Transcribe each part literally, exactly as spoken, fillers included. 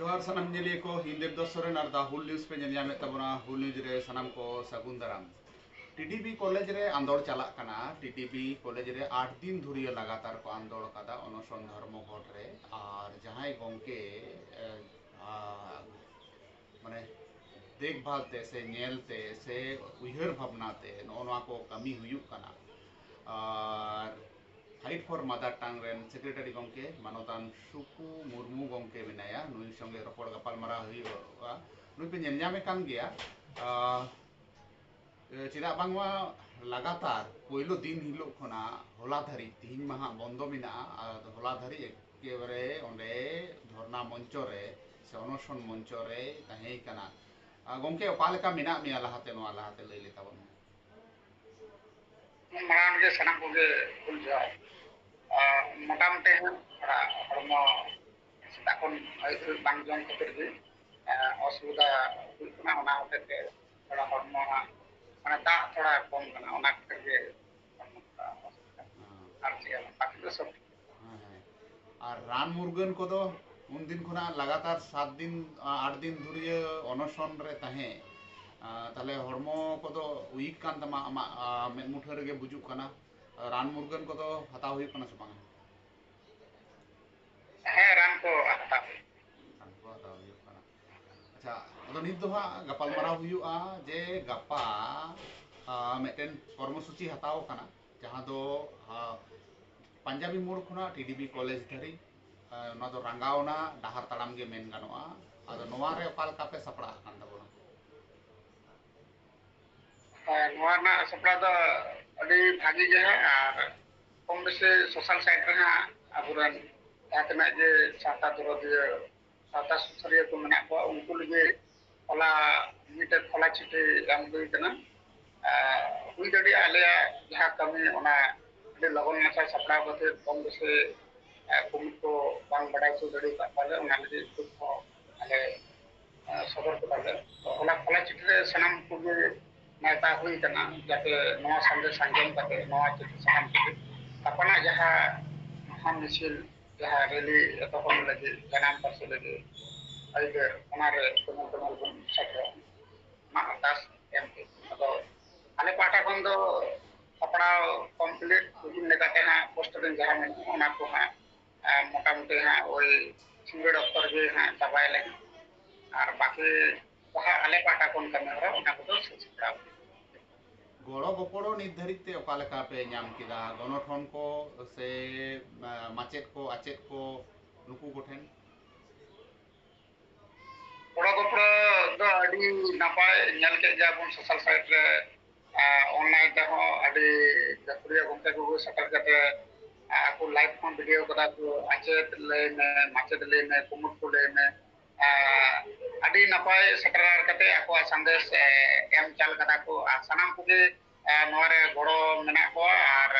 ᱡᱚᱦᱟᱨ ᱥᱟᱱᱟᱢ ᱧᱮᱞᱤᱭᱟᱹ ᱠᱚ, ᱤᱧ ᱫᱮᱵᱽᱫᱟᱥ ᱥᱚᱨᱮᱱ ᱟᱨ ᱫᱟ ᱦᱩᱞ ᱱᱤᱭᱩᱡᱽ ᱯᱮ ᱧᱮᱞ ᱧᱟᱢᱮᱫ ᱛᱟᱵᱚᱱᱟ᱾ ᱦᱩᱞ ᱱᱤᱭᱩᱡᱽ ᱨᱮ ᱥᱟᱱᱟᱢ ᱠᱚ ᱥᱟᱹᱜᱩᱱ ᱫᱟᱨᱟᱢ᱾ ᱴᱤᱰᱤᱯᱤ ᱠᱚᱞᱮᱡᱽ ᱨᱮ ᱟᱸᱫᱳᱲ ᱪᱟᱞᱟᱜ ᱠᱟᱱᱟ᱾ ᱴᱤᱰᱤᱯᱤ ᱠᱚᱞᱮᱡᱽ ᱨᱮ ᱟᱴ ᱫᱤᱱ ᱫᱷᱩᱨᱤᱭᱟᱹ ᱞᱟᱜᱟᱛᱟᱨ ᱠᱚ ᱟᱸᱫᱳᱲ ᱠᱟᱫᱟ ᱚᱱᱚᱥᱚᱱ ᱫᱷᱚᱨᱢᱚ ᱜᱷᱚᱴ ᱨᱮ᱾ ᱟᱨ ᱡᱟᱦᱟᱸᱭ ᱜᱚᱢᱠᱮ, ᱮ, ᱟ, ᱢᱟᱱᱮ ᱫᱮᱠᱷᱵᱷᱟᱞ ᱛᱮ ᱥᱮ ᱧᱮᱞ ᱛᱮ ᱥᱮ ᱩᱭᱦᱟᱹᱨ ᱵᱷᱟᱵᱽᱱᱟ ᱛᱮ ᱱᱚᱜᱼᱚ ᱱᱚᱣᱟ ᱠᱚ ᱠᱟᱹᱢᱤ ᱦᱩᱭᱩᱜ ᱠᱟᱱᱟ᱾ ᱟᱨ Fight for Mother Tongue ᱨᱮᱱ ᱥᱮᱠᱨᱮᱴᱟᱨᱤ ᱜᱚᱢᱠᱮ ᱢᱟᱱᱚᱛᱟᱱ ᱥᱩᱠᱩ ᱢᱩᱨᱢᱩ ᱜᱚᱢᱠᱮ ᱢᱮᱱᱟᱭᱟ, ᱱᱩᱭ ᱥᱚᱸᱜᱮ ᱨᱚᱯᱚᱲ ᱜᱟᱯᱟᱞᱢᱟᱨᱟᱣ ᱦᱩᱭᱩᱜᱼᱟ᱾ ᱱᱩᱭ ᱯᱮ ᱧᱮᱞ ᱧᱟᱢᱮ ᱠᱟᱱ ᱜᱮᱭᱟ᱾ ᱟᱨ ᱮ, ᱪᱮᱫᱟᱜ ᱵᱟᱝᱢᱟ ᱞᱟᱜᱟᱛᱟᱨ ᱯᱳᱭᱞᱳ ᱫᱤᱱ ᱦᱤᱞᱳᱜ ᱠᱷᱚᱱᱟᱜ ᱦᱚᱞᱟ ᱫᱷᱟᱹᱨᱤᱡ, ᱛᱤᱦᱤᱧ ᱢᱟ ᱦᱟᱸᱜ ᱵᱚᱱᱫᱚ ᱢᱮᱱᱟᱜᱼᱟ, ᱟᱨ ᱦᱚᱞᱟ ᱫᱷᱟᱹᱨᱤᱡ ᱮᱠᱮᱵᱟᱨᱮ ᱚᱸᱰᱮ ᱫᱷᱚᱨᱱᱟ ᱢᱚᱧᱪᱚ ᱨᱮ ᱥᱮ ᱚᱱᱚᱥᱚᱱ ᱢᱚᱧᱪᱚ ᱨᱮ ᱛᱟᱦᱮᱸ ᱠᱟᱱᱟ᱾ ᱟᱨ ᱜᱚᱢᱠᱮ, ᱚᱠᱟ ᱞᱮᱠᱟ ᱢᱮᱱᱟᱜ ᱢᱮᱭᱟ ᱞᱟᱦᱟᱛᱮ, ᱱᱚᱣᱟ ᱞᱟᱦᱟᱛᱮ ᱞᱟᱹᱭ ᱞᱮ ᱛᱟᱵᱚᱱ ᱢᱮ᱾ ᱢᱟᱲᱟᱝ ᱨᱮᱜᱮ ᱥᱟᱱᱟᱢ ᱠᱚᱜᱮ ᱦᱩᱞ ᱡᱚᱦᱟᱨ᱾ ᱟᱨ ᱢᱚᱴᱟᱢᱩᱴᱤ ᱦᱟᱸᱜ ᱛᱷᱚᱲᱟ ᱦᱚᱲᱢᱚ ᱥᱮᱛᱟᱜ ᱠᱷᱚᱱ ᱟᱹᱭᱩᱵ ᱫᱷᱟᱹᱵᱤᱡ ᱵᱟᱝ ᱡᱚᱢ ᱠᱷᱟᱹᱛᱤᱨ ᱜᱮ, ᱮᱸ, ᱚᱥᱩᱵᱤᱫᱷᱟ ᱦᱩᱭᱩᱜ ᱠᱟᱱᱟ᱾ ᱚᱱᱟ ᱦᱚᱛᱮᱡ ᱛᱮ ᱛᱷᱚᱲᱟ ᱦᱚᱲᱢᱚ ᱦᱟᱸᱜ, ᱢᱟᱱᱮ, ᱫᱟᱜ ᱛᱷᱚᱲᱟ ᱠᱚᱢ ᱠᱟᱱᱟ, ᱚᱱᱟ ᱠᱷᱟᱹᱛᱤᱨ ᱜᱮ ᱦᱚᱲᱢᱚ ᱛᱷᱚᱲᱟ ᱚᱥᱩᱵᱤᱫᱷᱟ᱾ ᱟᱨ ᱪᱮᱫ ᱦᱚᱸ ᱵᱟᱝ, ᱵᱟᱠᱤ ᱫᱚ ᱥᱚᱵ ᱦᱮᱸ, ᱦᱮᱸ᱾ ᱟᱨ ᱨᱟᱱ ᱢᱩᱨᱜᱟᱹᱱ ᱠᱚᱫᱚ ᱩᱱᱫᱤᱱ ᱠᱷᱚᱱᱟᱜ ᱞᱟᱜᱟᱛᱟᱨ ᱥᱟᱛ ᱫᱤᱱ, ᱟ, ᱟᱴ ᱫᱤᱱ ᱫᱷᱩᱨᱤᱭᱟᱹ ᱚᱱᱚᱥᱚᱱ ᱨᱮ ᱛᱟᱦᱮᱸ, ᱟ, ᱛᱟᱦᱞᱮ ᱦᱚᱲᱢᱚ ᱠᱚᱫᱚ weak ᱠᱟᱱ ᱛᱟᱢᱟ, ᱟᱢᱟᱜ, ᱟ, ᱢᱮᱫ ᱢᱩᱴᱷᱟᱹ ᱨᱮᱜᱮ ᱵᱩᱡᱩᱜ ᱠᱟᱱᱟ᱾ ᱨᱟᱱ ᱢᱩᱨᱜᱟᱹᱱ ᱠᱚᱫᱚ ᱦᱟᱛᱟᱣ ᱦᱩᱭᱩᱜ ᱠᱟᱱᱟ ᱥᱮ ᱵᱟᱝ? ᱦᱮᱸ, ᱨᱟᱱ ᱠᱚ ᱦᱟᱛᱟᱣ ᱦᱩᱭᱩᱜ ᱠᱟᱱᱟ᱾ ᱨᱟᱱ ᱠᱚ ᱦᱟᱛᱟᱣ ᱦᱩᱭᱩᱜ ᱠᱟᱱᱟ᱾ ᱟᱪᱪᱷᱟ, ᱟᱫᱚ ᱱᱤᱛ ᱫᱚ ᱦᱟᱸᱜ ᱜᱟᱯᱟᱞᱢᱟᱨᱟᱣ ᱦᱩᱭᱩᱜᱼᱟ ᱡᱮ ᱜᱟᱯᱟ, ᱟ, ᱢᱤᱫᱴᱮᱱ ᱠᱚᱨᱢᱚᱥᱩᱪᱤ ᱦᱟᱛᱟᱣ ᱟᱠᱟᱱᱟ, ᱡᱟᱦᱟᱸ ᱫᱚ, ᱟ, ᱯᱟᱧᱡᱟᱵᱤ ᱢᱳᱲ ᱠᱷᱚᱱᱟᱜ ᱴᱤᱰᱤᱵᱤ ᱠᱚᱞᱮᱡᱽ ᱫᱷᱟᱹᱨᱤᱡ, ᱟ, ᱱᱚᱣᱟ ᱫᱚ ᱨᱟᱸᱜᱟᱣᱱᱟ ᱰᱟᱦᱟᱨ ᱛᱟᱲᱟᱢ ᱜᱮ ᱢᱮᱱ ᱜᱟᱱᱚᱜᱼᱟ᱾ ᱟᱫᱚ ᱱᱚᱣᱟ ᱨᱮ ᱚᱠᱟ ᱞᱮᱠᱟ ᱯᱮ ᱥᱟᱯᱲᱟᱜ ᱠᱟᱱ ᱛᱟᱵᱚᱱᱟ? ᱟᱨ ᱱᱚᱣᱟ ᱨᱮᱱᱟᱜ ᱥᱟᱯᱲᱟᱣ ᱫᱚ ᱟᱹᱰᱤ ᱵᱷᱟᱹᱜᱤ ᱜᱮ ᱦᱟᱸᱜ, ᱟᱨ ᱠᱚᱢ ᱵᱮᱥᱤ social site ᱨᱮ ᱦᱟᱸᱜ ᱟᱵᱚᱨᱮᱱ ᱡᱟᱦᱟᱸ ᱛᱤᱱᱟᱹᱜ ᱜᱮ ᱥᱟᱶᱛᱟ ᱫᱚᱨᱚᱫᱤᱭᱟᱹ, ᱥᱟᱶᱛᱟ ᱥᱩᱥᱟᱹᱨᱤᱭᱟᱹ ᱠᱚ ᱢᱮᱱᱟᱜ ᱠᱚᱣᱟ, ᱩᱱᱠᱩ ᱞᱟᱹᱜᱤᱫ ᱦᱚᱞᱟ ᱢᱤᱫᱴᱮᱱ ᱠᱷᱚᱞᱟ ᱪᱤᱴᱷᱤ ᱮᱢ ᱦᱩᱭ ᱠᱟᱱᱟ᱾ ᱟᱨ ᱦᱩᱭ ᱫᱟᱲᱮᱭᱟᱜᱼᱟ ᱟᱞᱮᱭᱟᱜ ᱡᱟᱦᱟᱸ ᱠᱟᱹᱢᱤ, ᱚᱱᱟ ᱟᱹᱰᱤ ᱞᱚᱜᱚᱱ ᱢᱟᱪᱷᱟ ᱥᱟᱯᱲᱟᱣ ᱠᱟᱛᱮ ᱠᱚᱢ ᱵᱮᱥᱤ, ᱟᱨ ᱠᱚᱢᱤᱴᱤ ᱠᱚ ᱵᱟᱝ ᱵᱟᱰᱟᱭ ᱦᱚᱪᱚ ᱫᱟᱲᱮ ᱟᱠᱟᱫ ᱠᱚᱣᱟᱞᱮ, ᱚᱱᱟ ᱞᱟᱹᱜᱤᱫ ᱫᱩᱠ ᱦᱚᱸ ᱟᱞᱮ, ᱟᱨ ᱥᱚᱫᱚᱨ ᱠᱮᱫᱟᱞᱮ᱾ ᱛᱚ, ᱚᱱᱟ ᱠᱷᱚᱞᱟ ᱪᱤᱴᱷᱤ ᱨᱮ ᱥᱟᱱᱟᱢ ᱠᱚᱜᱮ ᱱᱮᱣᱛᱟ ᱦᱩᱭ ᱠᱟᱱᱟ, ᱡᱟᱛᱮ ᱱᱚᱣᱟ ᱥᱟᱸᱫᱮᱥ ᱟᱸᱡᱚᱢ ᱠᱟᱛᱮ ᱱᱚᱣᱟ ᱪᱤᱴᱷᱤ ᱥᱟᱠᱟᱢ ᱛᱮᱜᱮ ᱜᱟᱯᱟᱱᱟᱜ ᱡᱟᱦᱟᱸ ᱢᱚᱦᱟ ᱢᱤᱪᱷᱤᱞ, ᱡᱟᱦᱟᱸ ᱨᱮᱞᱤ ᱮᱛᱚᱦᱚᱵ ᱞᱟᱹᱜᱤᱫ, ᱡᱟᱱᱟᱢ ᱯᱟᱹᱨᱥᱤ ᱞᱟᱹᱜᱤᱫ ᱟᱹᱭᱫᱟᱹᱨ ᱚᱱᱟᱨᱮ ᱡᱮᱢᱚᱱ ᱛᱮᱢᱚᱱ ᱵᱚᱱ ᱥᱮᱴᱮᱨᱚᱜ ᱢᱟ, ᱟᱨᱫᱟᱥ ᱮᱢ ᱜᱮ᱾ ᱟᱫᱚ ᱟᱞᱮ ᱯᱟᱦᱴᱟ ᱠᱷᱚᱱ ᱫᱚ ᱥᱟᱯᱲᱟᱣ complete ᱦᱩᱭ ᱞᱮᱠᱟᱛᱮ ᱦᱟᱸᱜ post ᱨᱮ ᱡᱟᱦᱟᱸ ᱢᱮᱱᱟᱜᱼᱟ, ᱚᱱᱟ ᱠᱚ ᱦᱟᱸᱜ, ᱟᱨ ᱢᱚᱴᱟᱢᱩᱴᱤ ᱦᱟᱸᱜ ᱳᱭ ᱥᱤᱸᱜᱟᱹᱲ ᱚᱠᱛᱚ ᱨᱮᱜᱮ ᱦᱟᱸᱜ ᱪᱟᱵᱟᱭᱟᱞᱮ᱾ ᱟᱨ ᱵᱟᱠᱤ ᱡᱟᱦᱟᱸ ᱟᱞᱮ ᱯᱟᱦᱴᱟ ᱠᱷᱚᱱ ᱠᱟᱹᱢᱤ ᱦᱚᱨᱟ, ᱚᱱᱟ ᱠᱚᱫᱚ ᱥᱟᱹᱛ ᱥᱟᱯᱲᱟᱣ᱾ ᱜᱚᱲᱚ ᱜᱚᱯᱚᱲᱚ ᱱᱤᱛ ᱫᱷᱟᱹᱨᱤᱡ ᱛᱮ ᱚᱠᱟ ᱞᱮᱠᱟ ᱯᱮ ᱧᱟᱢ ᱠᱮᱫᱟ? ᱜᱚᱱᱚᱴᱷᱚᱱ ᱠᱚ ᱥᱮ, ᱟ, ᱢᱟᱪᱮᱫ ᱠᱚ, ᱟᱪᱮᱫ ᱠᱚ, ᱱᱩᱠᱩ ᱠᱚᱴᱷᱮᱱ? ᱜᱚᱲᱚ ᱜᱚᱯᱚᱲᱚ ᱫᱚ ᱟᱹᱰᱤ ᱱᱟᱯᱟᱭ᱾ ᱧᱮᱞ ᱠᱮᱫ ᱜᱮᱭᱟ ᱵᱚᱱ social site ᱨᱮ, ᱟ, online ᱛᱮᱦᱚᱸ ᱟᱹᱰᱤ ᱜᱟᱹᱠᱷᱩᱲᱤᱭᱟᱹ ᱜᱚᱢᱠᱮ ᱠᱚᱠᱚ ᱥᱮᱴᱮᱨ ᱠᱟᱛᱮ, ᱟ, ᱟᱠᱚ live ᱦᱚᱸ video ᱠᱟᱫᱟ ᱠᱚ, ᱟᱪᱮᱫ ᱞᱟᱹᱭ ᱢᱮ, ᱢᱟᱪᱮᱫ ᱞᱟᱹᱭ ᱢᱮ, ᱠᱩᱢᱩᱴ ᱠᱚ ᱞᱟᱹᱭ ᱢᱮ, ᱟ, ᱟᱹᱰᱤ ᱱᱟᱯᱟᱭ ᱥᱮᱴᱮᱨ ᱠᱟᱛᱮ ᱟᱠᱚᱣᱟᱜ ᱥᱟᱸᱫᱮᱥ, ᱮ, ᱮᱢ ᱪᱟᱞ ᱠᱟᱫᱟ ᱠᱚ᱾ ᱟᱨ ᱥᱟᱱᱟᱢ ᱠᱚᱜᱮ, ᱟ, ᱱᱚᱣᱟ ᱨᱮ ᱜᱚᱲᱚ ᱢᱮᱱᱟᱜ ᱠᱚᱣᱟ᱾ ᱟᱨ,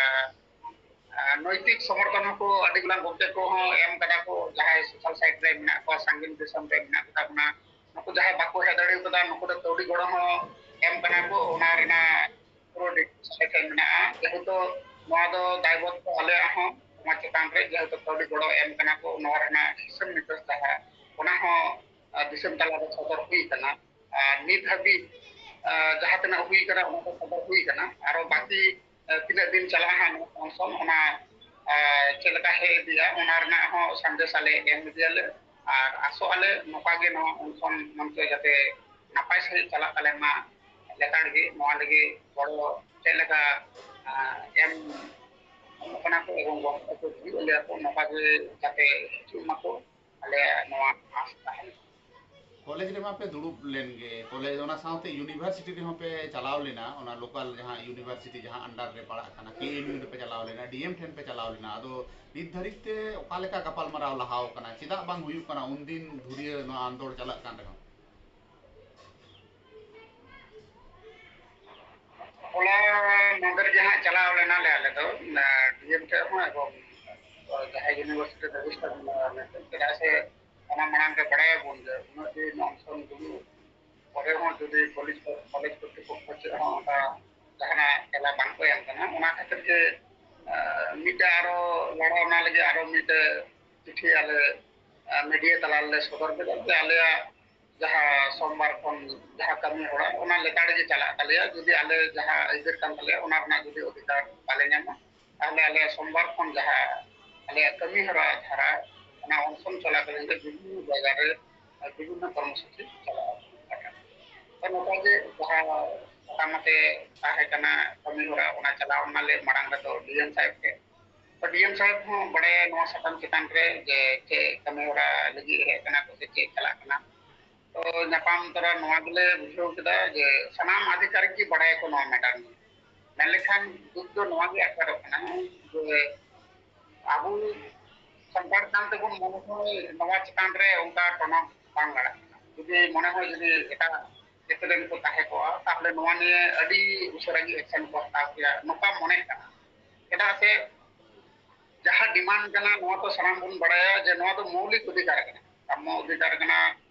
ᱟ, ᱱᱳᱭᱛᱤᱠ ᱥᱚᱢᱚᱨᱛᱷᱚᱱ ᱦᱚᱸᱠᱚ ᱟᱹᱰᱤ ᱜᱚᱴᱟᱝ ᱜᱚᱢᱠᱮ ᱠᱚᱦᱚᱸ ᱮᱢ ᱠᱟᱫᱟ ᱠᱚ, ᱡᱟᱦᱟᱸᱭ social site ᱨᱮ ᱢᱮᱱᱟᱜ ᱠᱚᱣᱟ, ᱥᱟᱺᱜᱤᱧ ᱫᱤᱥᱚᱢ ᱨᱮ ᱢᱮᱱᱟᱜ ᱠᱚᱛᱟ ᱵᱚᱱᱟ᱾ ᱱᱩᱠᱩ ᱡᱟᱦᱟᱸᱭ ᱵᱟᱠᱚ ᱦᱮᱡ ᱫᱟᱲᱮ ᱠᱟᱫᱟ, ᱱᱩᱠᱩ ᱫᱚ ᱠᱟᱹᱣᱰᱤ ᱜᱚᱲᱚ ᱦᱚᱸ ᱮᱢ ᱠᱟᱱᱟ ᱠᱚ᱾ ᱚᱱᱟ ᱨᱮᱱᱟᱜ ᱯᱩᱨᱟᱹ details ᱟᱞᱮ ᱴᱷᱮᱱ ᱢᱮᱱᱟᱜᱼᱟ᱾ ᱡᱮᱦᱮᱛᱩ ᱱᱚᱣᱟ ᱫᱚ ᱫᱟᱭᱵᱷᱟᱨ ᱫᱚ ᱟᱞᱮᱭᱟᱜ ᱦᱚᱸ, ᱥᱚᱢᱟᱡᱽ ᱪᱮᱛᱟᱱ ᱨᱮ ᱡᱮᱦᱮᱛᱩ ᱠᱟᱹᱣᱰᱤ ᱜᱚᱲᱚ ᱮᱢ ᱠᱟᱱᱟ ᱠᱚ, ᱱᱚᱣᱟ ᱨᱮᱱᱟᱜ ᱦᱤᱥᱟᱹᱵ ᱱᱤᱠᱟᱹᱥ ᱡᱟᱦᱟᱸ, ᱚᱱᱟ ᱦᱚᱸ, ᱟ, ᱫᱤᱥᱚᱢ ᱛᱟᱞᱟ ᱨᱮ ᱥᱚᱫᱚᱨ ᱦᱩᱭ ᱠᱟᱱᱟ᱾ ᱟᱨ ᱱᱤᱛ ᱦᱟᱹᱵᱤᱡ, ᱟ, ᱡᱟᱦᱟᱸ ᱛᱤᱱᱟᱹᱜ ᱦᱩᱭ ᱠᱟᱱᱟ, ᱚᱱᱟ ᱫᱚ ᱥᱚᱫᱚᱨ ᱦᱩᱭ ᱠᱟᱱᱟ᱾ ᱟᱨᱚ ᱵᱟᱹᱠᱤ, ᱟ, ᱛᱤᱱᱟᱹᱜ ᱫᱤᱱ ᱪᱟᱞᱟᱜᱼᱟ ᱦᱟᱸᱜ ᱱᱚᱣᱟ function, ᱚᱱᱟ, ᱟ, ᱪᱮᱫ ᱞᱮᱠᱟ ᱦᱮᱡ ᱤᱫᱤᱜᱼᱟ, ᱚᱱᱟ ᱨᱮᱱᱟᱜ ᱦᱚᱸ ᱥᱟᱸᱫᱮᱥ ᱟᱞᱮ ᱮᱢ ᱤᱫᱤᱭᱟᱞᱮ᱾ ᱟᱨ ᱟᱥᱚᱜ ᱟᱞᱮ ᱱᱚᱝᱠᱟ ᱜᱮ ᱱᱚᱣᱟ function ᱢᱚᱧᱪᱚ ᱡᱟᱛᱮ ᱱᱟᱯᱟᱭ ᱥᱟᱺᱦᱤᱡ ᱪᱟᱞᱟᱜ ᱛᱟᱞᱮ ᱢᱟ, ᱞᱮᱛᱟᱲ ᱜᱮ ᱱᱚᱣᱟ ᱞᱟᱹᱜᱤᱫ ᱜᱚᱲᱚ ᱪᱮᱫ ᱞᱮᱠᱟ, ᱟ, ᱮᱢ ᱠᱟᱱᱟ ᱠᱚ ᱮᱵᱚᱝ ᱜᱚᱢᱠᱮ ᱠᱚ ᱦᱤᱡᱩᱜ ᱞᱮᱭᱟ ᱠᱚ, ᱱᱚᱝᱠᱟ ᱜᱮ ᱡᱟᱛᱮ ᱦᱤᱡᱩᱜ ᱢᱟᱠᱚ, ᱟᱞᱮᱭᱟᱜ ᱱᱚᱣᱟ ᱟᱸᱥ ᱛᱟᱦᱮᱱ᱾ ᱠᱚᱞᱮᱡᱽ ᱨᱮᱢᱟ ᱯᱮ ᱫᱩᱲᱩᱵ ᱞᱮᱱ ᱜᱮ, ᱠᱚᱞᱮᱡᱽ, ᱚᱱᱟ ᱥᱟᱶᱛᱮ university ᱨᱮᱦᱚᱸ ᱯᱮ ᱪᱟᱞᱟᱣ ᱞᱮᱱᱟ, ᱚᱱᱟ local ᱡᱟᱦᱟᱸ university ᱡᱟᱦᱟᱸ under ᱨᱮ ᱯᱟᱲᱟᱜ ᱠᱟᱱᱟ, K N U ᱨᱮᱯᱮ ᱪᱟᱞᱟᱣ ᱞᱮᱱᱟ, D M ᱴᱷᱮᱱ ᱯᱮ ᱪᱟᱞᱟᱣ ᱞᱮᱱᱟ᱾ ᱟᱫᱚ ᱱᱤᱛ ᱫᱷᱟᱹᱨᱤᱡ ᱛᱮ ᱚᱠᱟ ᱞᱮᱠᱟ ᱜᱟᱯᱟᱞᱢᱟᱨᱟᱣ ᱞᱟᱦᱟᱣ ᱠᱟᱱᱟ? ᱪᱮᱫᱟᱜ ᱵᱟᱝ ᱦᱩᱭᱩᱜ ᱠᱟᱱᱟ ᱩᱱᱫᱤᱱ ᱫᱷᱩᱨᱤᱭᱟᱹ ᱱᱚᱣᱟ ᱟᱱᱫᱳᱲ ᱪᱟᱞᱟᱜ ᱠᱟᱱ ᱨᱮᱦᱚᱸ? ᱦᱚᱞᱟ ᱢᱟᱦᱫᱮᱨ ᱜᱮ ᱦᱟᱸᱜ ᱪᱟᱞᱟᱣ ᱞᱮᱱᱟᱞᱮ ᱟᱞᱮ ᱫᱚ, ᱟᱨ D M ᱴᱷᱮᱱ ᱦᱚᱸ ᱮᱵᱚᱝ ᱡᱟᱦᱟᱸᱭ university register ᱢᱮᱱᱟᱜᱼᱟ, ᱪᱮᱫᱟᱜ ᱥᱮ ᱚᱱᱟ ᱢᱟᱲᱟᱝ ᱨᱮ ᱵᱟᱲᱟᱭᱟᱵᱚᱱ ᱡᱮ ᱩᱱᱟᱹᱜ ᱫᱤᱱ ᱚᱱᱥᱚᱱ ᱫᱩᱲᱩᱵ ᱯᱚᱨᱮ ᱦᱚᱸ ᱡᱩᱫᱤ ᱠᱚᱞᱮᱡᱽ, ᱠᱚᱞᱮᱡᱽ ᱠᱚᱨᱛᱨᱤᱯᱚᱠᱠᱷᱚ ᱥᱮᱫ ᱦᱚᱸ ᱚᱱᱠᱟ ᱡᱟᱦᱟᱱᱟᱜ ᱛᱮᱞᱟ ᱵᱟᱝ ᱠᱚ ᱮᱢ ᱠᱟᱱᱟ, ᱚᱱᱟ ᱠᱷᱟᱹᱛᱤᱨ ᱜᱮ, ᱟᱸ, ᱢᱤᱫᱴᱮᱡ ᱟᱨᱚ ᱞᱟᱲᱟᱣᱱᱟ ᱞᱟᱹᱜᱤᱫ ᱟᱨᱚ ᱢᱤᱫᱴᱮᱡ ᱪᱤᱴᱷᱤ ᱟᱞᱮ ᱢᱤᱰᱤᱭᱟ ᱛᱟᱞᱟ ᱨᱮᱞᱮ ᱥᱚᱫᱚᱨ ᱠᱮᱫᱟ ᱡᱮ ᱟᱞᱮᱭᱟᱜ ᱡᱟᱦᱟᱸ ᱥᱳᱢᱵᱟᱨ ᱠᱷᱚᱱ ᱡᱟᱦᱟᱸ ᱠᱟᱹᱢᱤ ᱦᱚᱨᱟ, ᱚᱱᱟ ᱞᱮᱛᱟᱲ ᱜᱮ ᱪᱟᱞᱟᱜ ᱛᱟᱞᱮᱭᱟ᱾ ᱡᱩᱫᱤ ᱟᱞᱮ ᱡᱟᱦᱟᱸ ᱟᱹᱭᱫᱟᱹᱨ ᱠᱟᱱ ᱛᱟᱞᱮᱭᱟ, ᱚᱱᱟ ᱨᱮᱱᱟᱜ ᱡᱩᱫᱤ ᱚᱫᱷᱤᱠᱟᱨ ᱵᱟᱞᱮ ᱧᱟᱢᱟ, ᱛᱟᱦᱞᱮ ᱟᱞᱮ ᱥᱳᱢᱵᱟᱨ ᱠᱷᱚᱱ ᱡᱟᱦᱟᱸ ᱟᱞᱮᱭᱟᱜ ᱠᱟᱹᱢᱤ ᱦᱚᱨᱟ ᱫᱷᱟᱨᱟ, ᱚᱱᱟ ᱚᱱᱥᱚᱱ ᱪᱚᱞᱟᱠᱟᱞᱤᱱ ᱨᱮ ᱵᱤᱵᱷᱤᱱᱱᱚ ᱡᱟᱭᱜᱟ ᱨᱮ ᱵᱤᱵᱷᱤᱱᱱᱚ ᱠᱚᱨᱢᱚᱥᱩᱪᱤ ᱪᱟᱞᱟᱜᱼᱟ᱾ ᱛᱚ, ᱱᱚᱝᱠᱟ ᱜᱮ ᱡᱟᱦᱟᱸ ᱥᱟᱛᱟᱢ ᱟᱛᱮ ᱛᱟᱦᱮᱸ ᱠᱟᱱᱟ ᱠᱟᱹᱢᱤ ᱦᱚᱨᱟ, ᱚᱱᱟ ᱪᱟᱞᱟᱣ ᱮᱱᱟᱞᱮ ᱢᱟᱲᱟᱝ ᱨᱮᱫᱚ ᱰᱤ ᱮᱢ ᱥᱟᱦᱮᱵ ᱴᱷᱮᱱ᱾ ᱛᱚ, ᱰᱤ ᱮᱢ ᱥᱟᱦᱮᱵ ᱦᱚᱸ ᱵᱟᱲᱟᱭᱟ ᱱᱚᱣᱟ ᱥᱟᱛᱟᱢ ᱪᱮᱛᱟᱱ ᱨᱮ ᱡᱮ ᱪᱮᱫ ᱠᱟᱹᱢᱤ ᱦᱚᱨᱟ ᱞᱟᱹᱜᱤᱫ ᱦᱮᱡ ᱠᱟᱱᱟ ᱠᱚ ᱥᱮ ᱪᱮᱫ ᱪᱟᱞᱟᱜ ᱠᱟᱱᱟ᱾ ᱛᱚ, ᱧᱟᱯᱟᱢ ᱛᱚᱨᱟ ᱱᱚᱣᱟ ᱜᱮᱞᱮ ᱵᱩᱡᱷᱟᱹᱣ ᱠᱮᱫᱟ ᱡᱮ ᱥᱟᱱᱟᱢ ᱟᱫᱷᱤᱠᱟᱨᱤᱠ ᱜᱮ ᱵᱟᱲᱟᱭᱟᱠᱚ ᱱᱚᱣᱟ ᱢᱮᱴᱟᱨ ᱱᱤᱭᱮ᱾ ᱢᱮᱱ ᱞᱮᱠᱷᱟᱱ ᱫᱩᱠ ᱫᱚ ᱱᱚᱣᱟ ᱜᱮ ᱟᱴᱠᱟᱨᱚᱜ ᱠᱟᱱᱟ ᱡᱮ ᱟᱵᱚ ᱥᱟᱱᱛᱟᱲ ᱠᱟᱱ ᱛᱮᱵᱚᱱ ᱢᱚᱱᱮ ᱦᱚᱭ ᱱᱚᱣᱟ ᱪᱮᱛᱟᱱ ᱨᱮ ᱚᱱᱠᱟ ᱴᱚᱱᱚ ᱵᱟᱝ ᱞᱟᱜᱟᱜ ᱠᱟᱱᱟ᱾ ᱡᱩᱫᱤ ᱢᱚᱱᱮ ᱦᱚᱭ ᱡᱩᱫᱤ ᱮᱴᱟᱜ ᱡᱟᱹᱛ ᱨᱮᱱ ᱠᱚ ᱛᱟᱦᱮᱸ ᱠᱚᱜᱼᱟ, ᱛᱟᱦᱚᱞᱮ ᱱᱚᱣᱟ ᱱᱤᱭᱮ ᱟᱹᱰᱤ ᱩᱥᱟᱹᱨᱟ ᱜᱮ ᱮᱠᱥᱮᱱ ᱠᱚ ᱦᱟᱛᱟᱣ ᱠᱮᱭᱟ, ᱱᱚᱝᱠᱟ ᱢᱚᱱᱮᱜ ᱠᱟᱱᱟ᱾ ᱪᱮᱫᱟᱜ ᱥᱮ ᱡᱟᱦᱟᱸ ᱰᱤᱢᱟᱱᱰ ᱠᱟᱱᱟ, ᱱᱚᱣᱟ ᱫᱚ ᱥᱟᱱᱟᱢ ᱵᱚᱱ ᱵᱟᱲᱟᱭᱟ ᱡᱮ ᱱᱚᱣᱟ ᱫᱚ ᱢᱳᱣᱞᱤᱠ ᱚᱫᱷᱤᱠᱟᱨ ᱠᱟᱱᱟ, ᱥᱟᱢᱢᱚ ᱚᱫᱷᱤᱠᱟᱨ ᱠᱟᱱᱟ᱾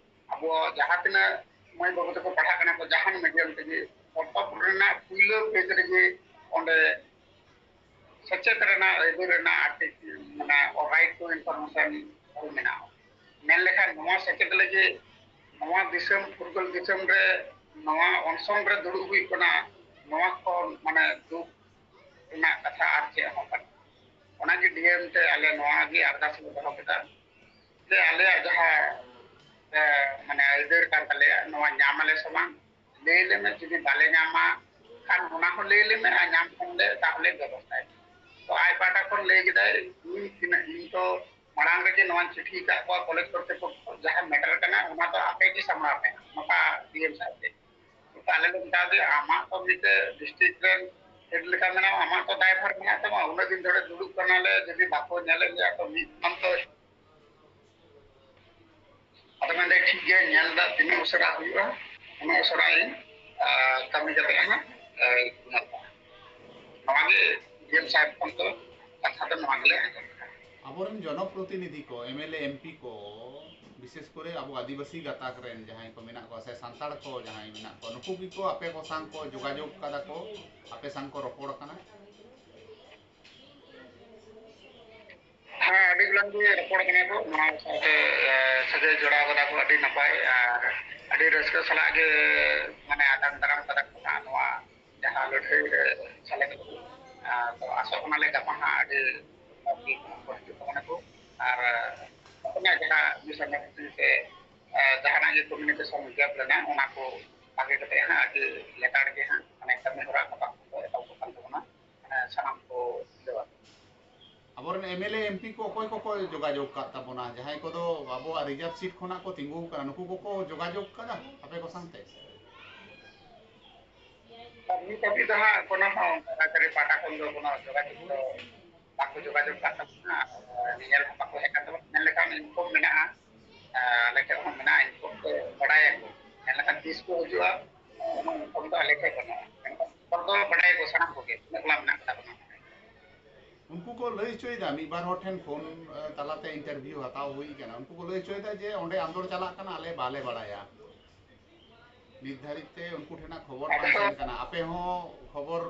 ᱟᱵᱚ ᱡᱟᱦᱟᱸ ᱛᱤᱱᱟᱹᱜ ᱢᱟᱹᱭ ᱵᱟᱹᱵᱩ ᱛᱟᱠᱚ ᱯᱟᱲᱦᱟᱜ ᱠᱟᱱᱟ ᱠᱚ ᱡᱟᱦᱟᱱ ᱢᱤᱰᱤᱭᱟᱢ ᱛᱮᱜᱮ, ᱯᱚᱛᱚᱵ ᱨᱮᱱᱟᱜ ᱯᱩᱭᱞᱟᱹ ᱯᱮᱡᱽ ᱨᱮᱜᱮ ᱚᱸᱰᱮ ᱥᱮᱪᱮᱫ ᱨᱮᱱᱟᱜ ᱟᱹᱭᱫᱟᱹᱨ ᱨᱮᱱᱟᱜ ᱟᱨᱴᱤᱠ-, ᱢᱟᱱᱮ, right to information ᱚᱞ ᱢᱮᱱᱟᱜᱼᱟ᱾ ᱢᱮᱱ ᱞᱮᱠᱷᱟᱱ ᱱᱚᱣᱟ ᱥᱮᱪᱮᱫ ᱞᱟᱹᱜᱤᱫ ᱱᱚᱣᱟ ᱫᱤᱥᱚᱢ, ᱯᱷᱩᱨᱜᱟᱹᱞ ᱫᱤᱥᱚᱢ ᱨᱮ ᱱᱚᱣᱟ ᱚᱱᱥᱚᱱ ᱨᱮ ᱫᱩᱲᱩᱵ ᱦᱩᱭᱩᱜ ᱠᱟᱱᱟ, ᱱᱚᱣᱟ ᱠᱷᱚᱱ, ᱢᱟᱱᱮ, ᱫᱩᱠ ᱨᱮᱱᱟᱜ ᱠᱟᱛᱷᱟ ᱟᱨ ᱪᱮᱫ ᱦᱚᱸ ᱵᱟᱝ ᱠᱟᱱᱟ᱾ ᱚᱱᱟᱜᱮ ᱰᱤ ᱮᱢ ᱴᱷᱮᱱ ᱟᱞᱮ ᱱᱚᱣᱟ ᱜᱮ ᱟᱨᱫᱟᱥ ᱞᱮ ᱫᱚᱦᱚ ᱠᱮᱫᱟ ᱡᱮ ᱟᱞᱮᱭᱟᱜ ᱡᱟᱦᱟᱸ, ᱮ, ᱢᱟᱱᱮ, ᱟᱹᱭᱫᱟᱹᱨ ᱠᱟᱱ ᱛᱟᱞᱮᱭᱟ, ᱱᱚᱣᱟ ᱧᱟᱢ ᱟᱞᱮ ᱥᱮ ᱵᱟᱝ? ᱞᱟᱹᱭ ᱞᱮᱢᱮ, ᱡᱩᱫᱤ ᱵᱟᱞᱮ ᱧᱟᱢᱟ ᱠᱷᱟᱱ ᱚᱱᱟ ᱦᱚᱸ ᱞᱟᱹᱭ ᱞᱮᱢᱮ, ᱟᱨ ᱧᱟᱢ ᱠᱷᱟᱱ ᱞᱮ ᱛᱟᱦᱚᱞᱮ ᱵᱮᱵᱚᱥᱛᱷᱟᱭ᱾ ᱛᱚ ᱟᱡ ᱯᱟᱦᱴᱟ ᱠᱷᱚᱱ ᱞᱟᱹᱭ ᱠᱮᱫᱟᱭ, ᱤᱧ ᱛᱤᱱᱟᱹᱜ, ᱤᱧ ᱛᱚ ᱢᱟᱲᱟᱝ ᱨᱮᱜᱮ ᱱᱚᱣᱟᱧ ᱪᱤᱴᱷᱤ ᱟᱠᱟᱫ ᱠᱚᱣᱟ ᱠᱚᱞᱮᱡᱽ ᱠᱚᱨᱛᱨᱤᱯᱚᱠᱠᱷᱚ, ᱡᱟᱦᱟᱸ ᱢᱮᱴᱟᱨ ᱠᱟᱱᱟ ᱚᱱᱟ ᱫᱚ ᱟᱯᱮ ᱜᱮ ᱥᱟᱢᱵᱲᱟᱣ ᱯᱮ, ᱱᱚᱝᱠᱟ ᱰᱤ ᱮᱢ ᱥᱟᱦᱮᱵ ᱜᱮ᱾ ᱛᱚ ᱟᱞᱮ ᱞᱮ ᱢᱮᱛᱟ ᱫᱮᱭᱟ, ᱟᱢᱟᱜ ᱛᱚ ᱢᱤᱫᱴᱮᱡ ᱰᱤᱥᱴᱨᱤᱠᱴ ᱨᱮᱱ ᱦᱮᱰ ᱞᱮᱠᱟ ᱢᱮᱱᱟᱢᱟ, ᱟᱢᱟᱜ ᱛᱚ ᱫᱟᱭᱵᱷᱟᱨ ᱢᱮᱱᱟᱜ ᱛᱟᱢᱟ, ᱩᱱᱟᱹᱜ ᱫᱤᱱ ᱫᱷᱚᱨᱮ ᱫᱩᱲᱩᱵ ᱠᱟᱱᱟᱞᱮ, ᱡᱩᱫᱤ ᱵᱟᱠᱚ ᱧᱮᱞᱮᱫ ᱞᱮᱭᱟ ᱛᱚ ᱢᱤᱫ ᱟᱢ ᱛᱚ ᱟᱫᱚ ᱢᱮᱱᱫᱟᱭ, "ᱴᱷᱤᱠ ᱜᱮᱭᱟ, ᱧᱮᱞ ᱫᱟ ᱛᱤᱱᱟᱹᱜ ᱩᱥᱟᱹᱨᱟ ᱦᱩᱭᱩᱜᱼᱟ, ᱩᱱᱟᱹᱜ ᱩᱥᱟᱹᱨᱟ ᱤᱧ, ᱟᱨ, ᱠᱟᱹᱢᱤ ᱠᱟᱛᱮ ᱦᱟᱸᱜ, ᱟᱨ, ᱧᱮᱞ ᱫᱟ᱾" ᱱᱚᱣᱟ ᱜᱮ ᱰᱤ ᱮᱢ ᱥᱟᱦᱮᱵ ᱠᱷᱚᱱ ᱫᱚ ᱠᱟᱛᱷᱟ ᱫᱚ ᱱᱚᱣᱟ ᱜᱮᱞᱮ ᱟᱸᱡᱚᱢ ᱠᱮᱫᱟ᱾ ᱟᱵᱚᱨᱮᱱ ᱡᱚᱱᱚᱯᱨᱚᱛᱤᱱᱤᱫᱷᱤ ᱠᱚ, M L A, M P ᱠᱚ, ᱵᱤᱥᱮᱥ ᱠᱚᱨᱮ ᱟᱵᱚ ᱟᱹᱫᱤᱵᱟᱹᱥᱤ ᱜᱟᱛᱟᱠ ᱨᱮᱱ ᱡᱟᱦᱟᱸᱭ ᱠᱚ ᱢᱮᱱᱟᱜ ᱠᱚᱣᱟ ᱥᱮ ᱥᱟᱱᱛᱟᱲ ᱠᱚ ᱡᱟᱦᱟᱸᱭ ᱢᱮᱱᱟᱜ ᱠᱚᱣᱟ, ᱱᱩᱠᱩ ᱜᱮᱠᱚ ᱟᱯᱮ ᱠᱚ ᱥᱟᱝ ᱠᱚ ᱡᱳᱜᱟᱡᱳᱜᱽ ᱠᱟᱫᱟ ᱠᱚ, ᱟᱯᱮ ᱥᱟᱝ ᱠᱚ ᱨᱚᱯᱚᱲ ᱠᱟᱱᱟ? ᱦᱮᱸ, ᱟᱹᱰᱤ ᱜᱟᱱ ᱜᱮ ᱨᱚᱯᱚᱲ ᱠᱟᱱᱟ ᱠᱚ, ᱱᱚᱣᱟ ᱥᱟᱶᱛᱮ, ᱮ, ᱥᱟᱹᱜᱟᱹᱭ ᱡᱚᱲᱟᱣ ᱠᱟᱫᱟ ᱠᱚ, ᱟᱹᱰᱤ ᱱᱟᱯᱟᱭ᱾ ᱟᱨ ᱟᱹᱰᱤ ᱨᱟᱹᱥᱠᱟᱹ ᱥᱟᱞᱟᱜ ᱜᱮ, ᱢᱟᱱᱮ, ᱟᱛᱟᱝ ᱫᱟᱨᱟᱢ ᱠᱟᱫᱟ ᱠᱚ ᱱᱚᱣᱟ ᱡᱟᱦᱟᱸ ᱞᱟᱹᱲᱦᱟᱹᱭ ᱨᱮ ᱥᱮᱞᱮᱫ ᱠᱚ᱾ ᱟᱨ ᱛᱚ ᱟᱥᱚᱜ ᱠᱟᱱᱟᱞᱮ ᱜᱟᱯᱟ ᱦᱟᱸᱜ ᱟᱹᱰᱤ ᱢᱚᱡᱽ ᱜᱮ ᱠᱚ ᱦᱤᱡᱩᱜ ᱛᱟᱵᱚᱱᱟ ᱠᱚ᱾ ᱟᱨ ᱟᱹᱵᱤᱱᱟᱜ ᱡᱟᱦᱟᱸ misunderstanding ᱥᱮ, ᱮ, ᱡᱟᱦᱟᱱᱟᱜ ᱜᱮ communication gap ᱞᱮᱱᱟ, ᱚᱱᱟ ᱠᱚ ᱵᱷᱟᱜᱮ ᱠᱟᱛᱮ ᱦᱟᱸᱜ ᱟᱹᱰᱤ ᱞᱮᱛᱟᱲ ᱜᱮ ᱦᱟᱸᱜ, ᱢᱟᱱᱮ, ᱠᱟᱹᱢᱤ ᱦᱚᱨᱟ ᱠᱚ ᱮᱛᱚᱦᱚᱵᱚᱜ ᱠᱟᱱ ᱛᱟᱵᱚᱱᱟ᱾ ᱢᱟᱱᱮ, ᱥᱟᱱᱟᱢ ᱠᱚ ᱠᱷᱩᱞᱟᱹᱣᱟ᱾ ᱟᱵᱚᱨᱮᱱ MLA, MP ᱠᱚ ᱚᱠᱚᱭ ᱠᱚᱠᱚ ᱡᱳᱜᱟᱡᱳᱜᱽ ᱠᱟᱫ ᱛᱟᱵᱚᱱᱟ? ᱡᱟᱦᱟᱸᱭ ᱠᱚᱫᱚ ᱟᱵᱚᱣᱟᱜ reserve seat ᱠᱷᱚᱱᱟᱜ ᱠᱚ ᱛᱤᱸᱜᱩ ᱟᱠᱟᱱᱟ, ᱱᱩᱠᱩ ᱠᱚᱠᱚ ᱡᱳᱜᱟᱡᱳᱜᱽ ᱠᱟᱫᱟ ᱟᱯᱮ ᱠᱚ ᱥᱟᱶᱛᱮ? ᱟᱨ ᱱᱤᱛ ᱦᱟᱹᱵᱤᱡ ᱫᱚ ᱦᱟᱸᱜ ᱠᱳᱱᱳ ᱦᱚᱸ ᱥᱚᱨᱠᱟᱨᱤ ᱯᱟᱦᱴᱟ ᱠᱷᱚᱱ ᱫᱚ ᱠᱳᱱᱳ ᱡᱳᱜᱟᱡᱳᱜᱽ ᱫᱚ ᱵᱟᱠᱚ ᱡᱳᱜᱟᱡᱳᱜᱽ ᱠᱟᱫ ᱛᱟᱵᱚᱱᱟ᱾ ᱟᱨ ᱧᱮᱧᱮᱞ ᱦᱚᱸ ᱵᱟᱠᱚ ᱦᱮᱡ ᱠᱟᱱ ᱛᱟᱵᱚᱱᱟ᱾ ᱢᱮᱱ ᱞᱮᱠᱷᱟᱱ info ᱢᱮᱱᱟᱜᱼᱟ, ᱟᱨ ᱟᱞᱮ ᱴᱷᱮᱱ ᱦᱚᱸ ᱢᱮᱱᱟᱜᱼᱟ, info ᱠᱚ ᱵᱟᱲᱟᱭᱟᱠᱚ᱾ ᱢᱮᱱ ᱞᱮᱠᱷᱟᱱ ᱛᱤᱥ ᱠᱚ ᱦᱤᱡᱩᱜᱼᱟ, ᱚᱱᱟ info ᱫᱚ ᱟᱞᱮ ᱴᱷᱮᱱ ᱵᱟᱹᱱᱩᱜᱼᱟ᱾ ᱢᱮᱱᱠᱷᱟᱱ ᱦᱚᱲ ᱫᱚ ᱵᱟᱲᱟᱭᱟᱠᱚ ᱥᱟᱱᱟᱢ ᱠᱚᱜᱮ, ᱛᱤᱱᱟᱹᱜ ᱜᱟᱱ ᱢᱮᱱᱟᱜ ᱠᱚᱛᱟ ᱵᱚᱱᱟ᱾ ᱩᱱᱠᱩ ᱠᱚ ᱞᱟᱹᱭ ᱦᱚᱪᱚᱭᱮᱫᱟ, ᱢᱤᱫ ᱵᱟᱨ ᱦᱚᱲ ᱴᱷᱮᱱ ᱯᱷᱳᱱ, ᱮ, ᱛᱟᱞᱟᱛᱮ interview ᱦᱟᱛᱟᱣ ᱦᱩᱭ ᱠᱟᱱᱟ, ᱩᱱᱠᱩ ᱠᱚ ᱞᱟᱹᱭ ᱦᱚᱪᱚᱭᱮᱫᱟ ᱡᱮ ᱚᱸᱰᱮ ᱟᱱᱫᱳᱲ ᱪᱟᱞᱟᱜ ᱠᱟᱱᱟ, ᱟᱞᱮ ᱵᱟᱞᱮ ᱵᱟᱲᱟᱭᱟ᱾ ᱱᱤᱛ ᱫᱷᱟᱹᱨᱤᱡ ᱛᱮ ᱩᱱᱠᱩ ᱴᱷᱮᱱᱟᱜ ᱠᱷᱚᱵᱚᱨ ᱵᱟᱝ ᱟᱫᱚ ᱥᱮᱱ ᱠᱟᱱᱟ᱾ ᱟᱯᱮ ᱦᱚᱸ ᱠᱷᱚᱵᱚᱨ,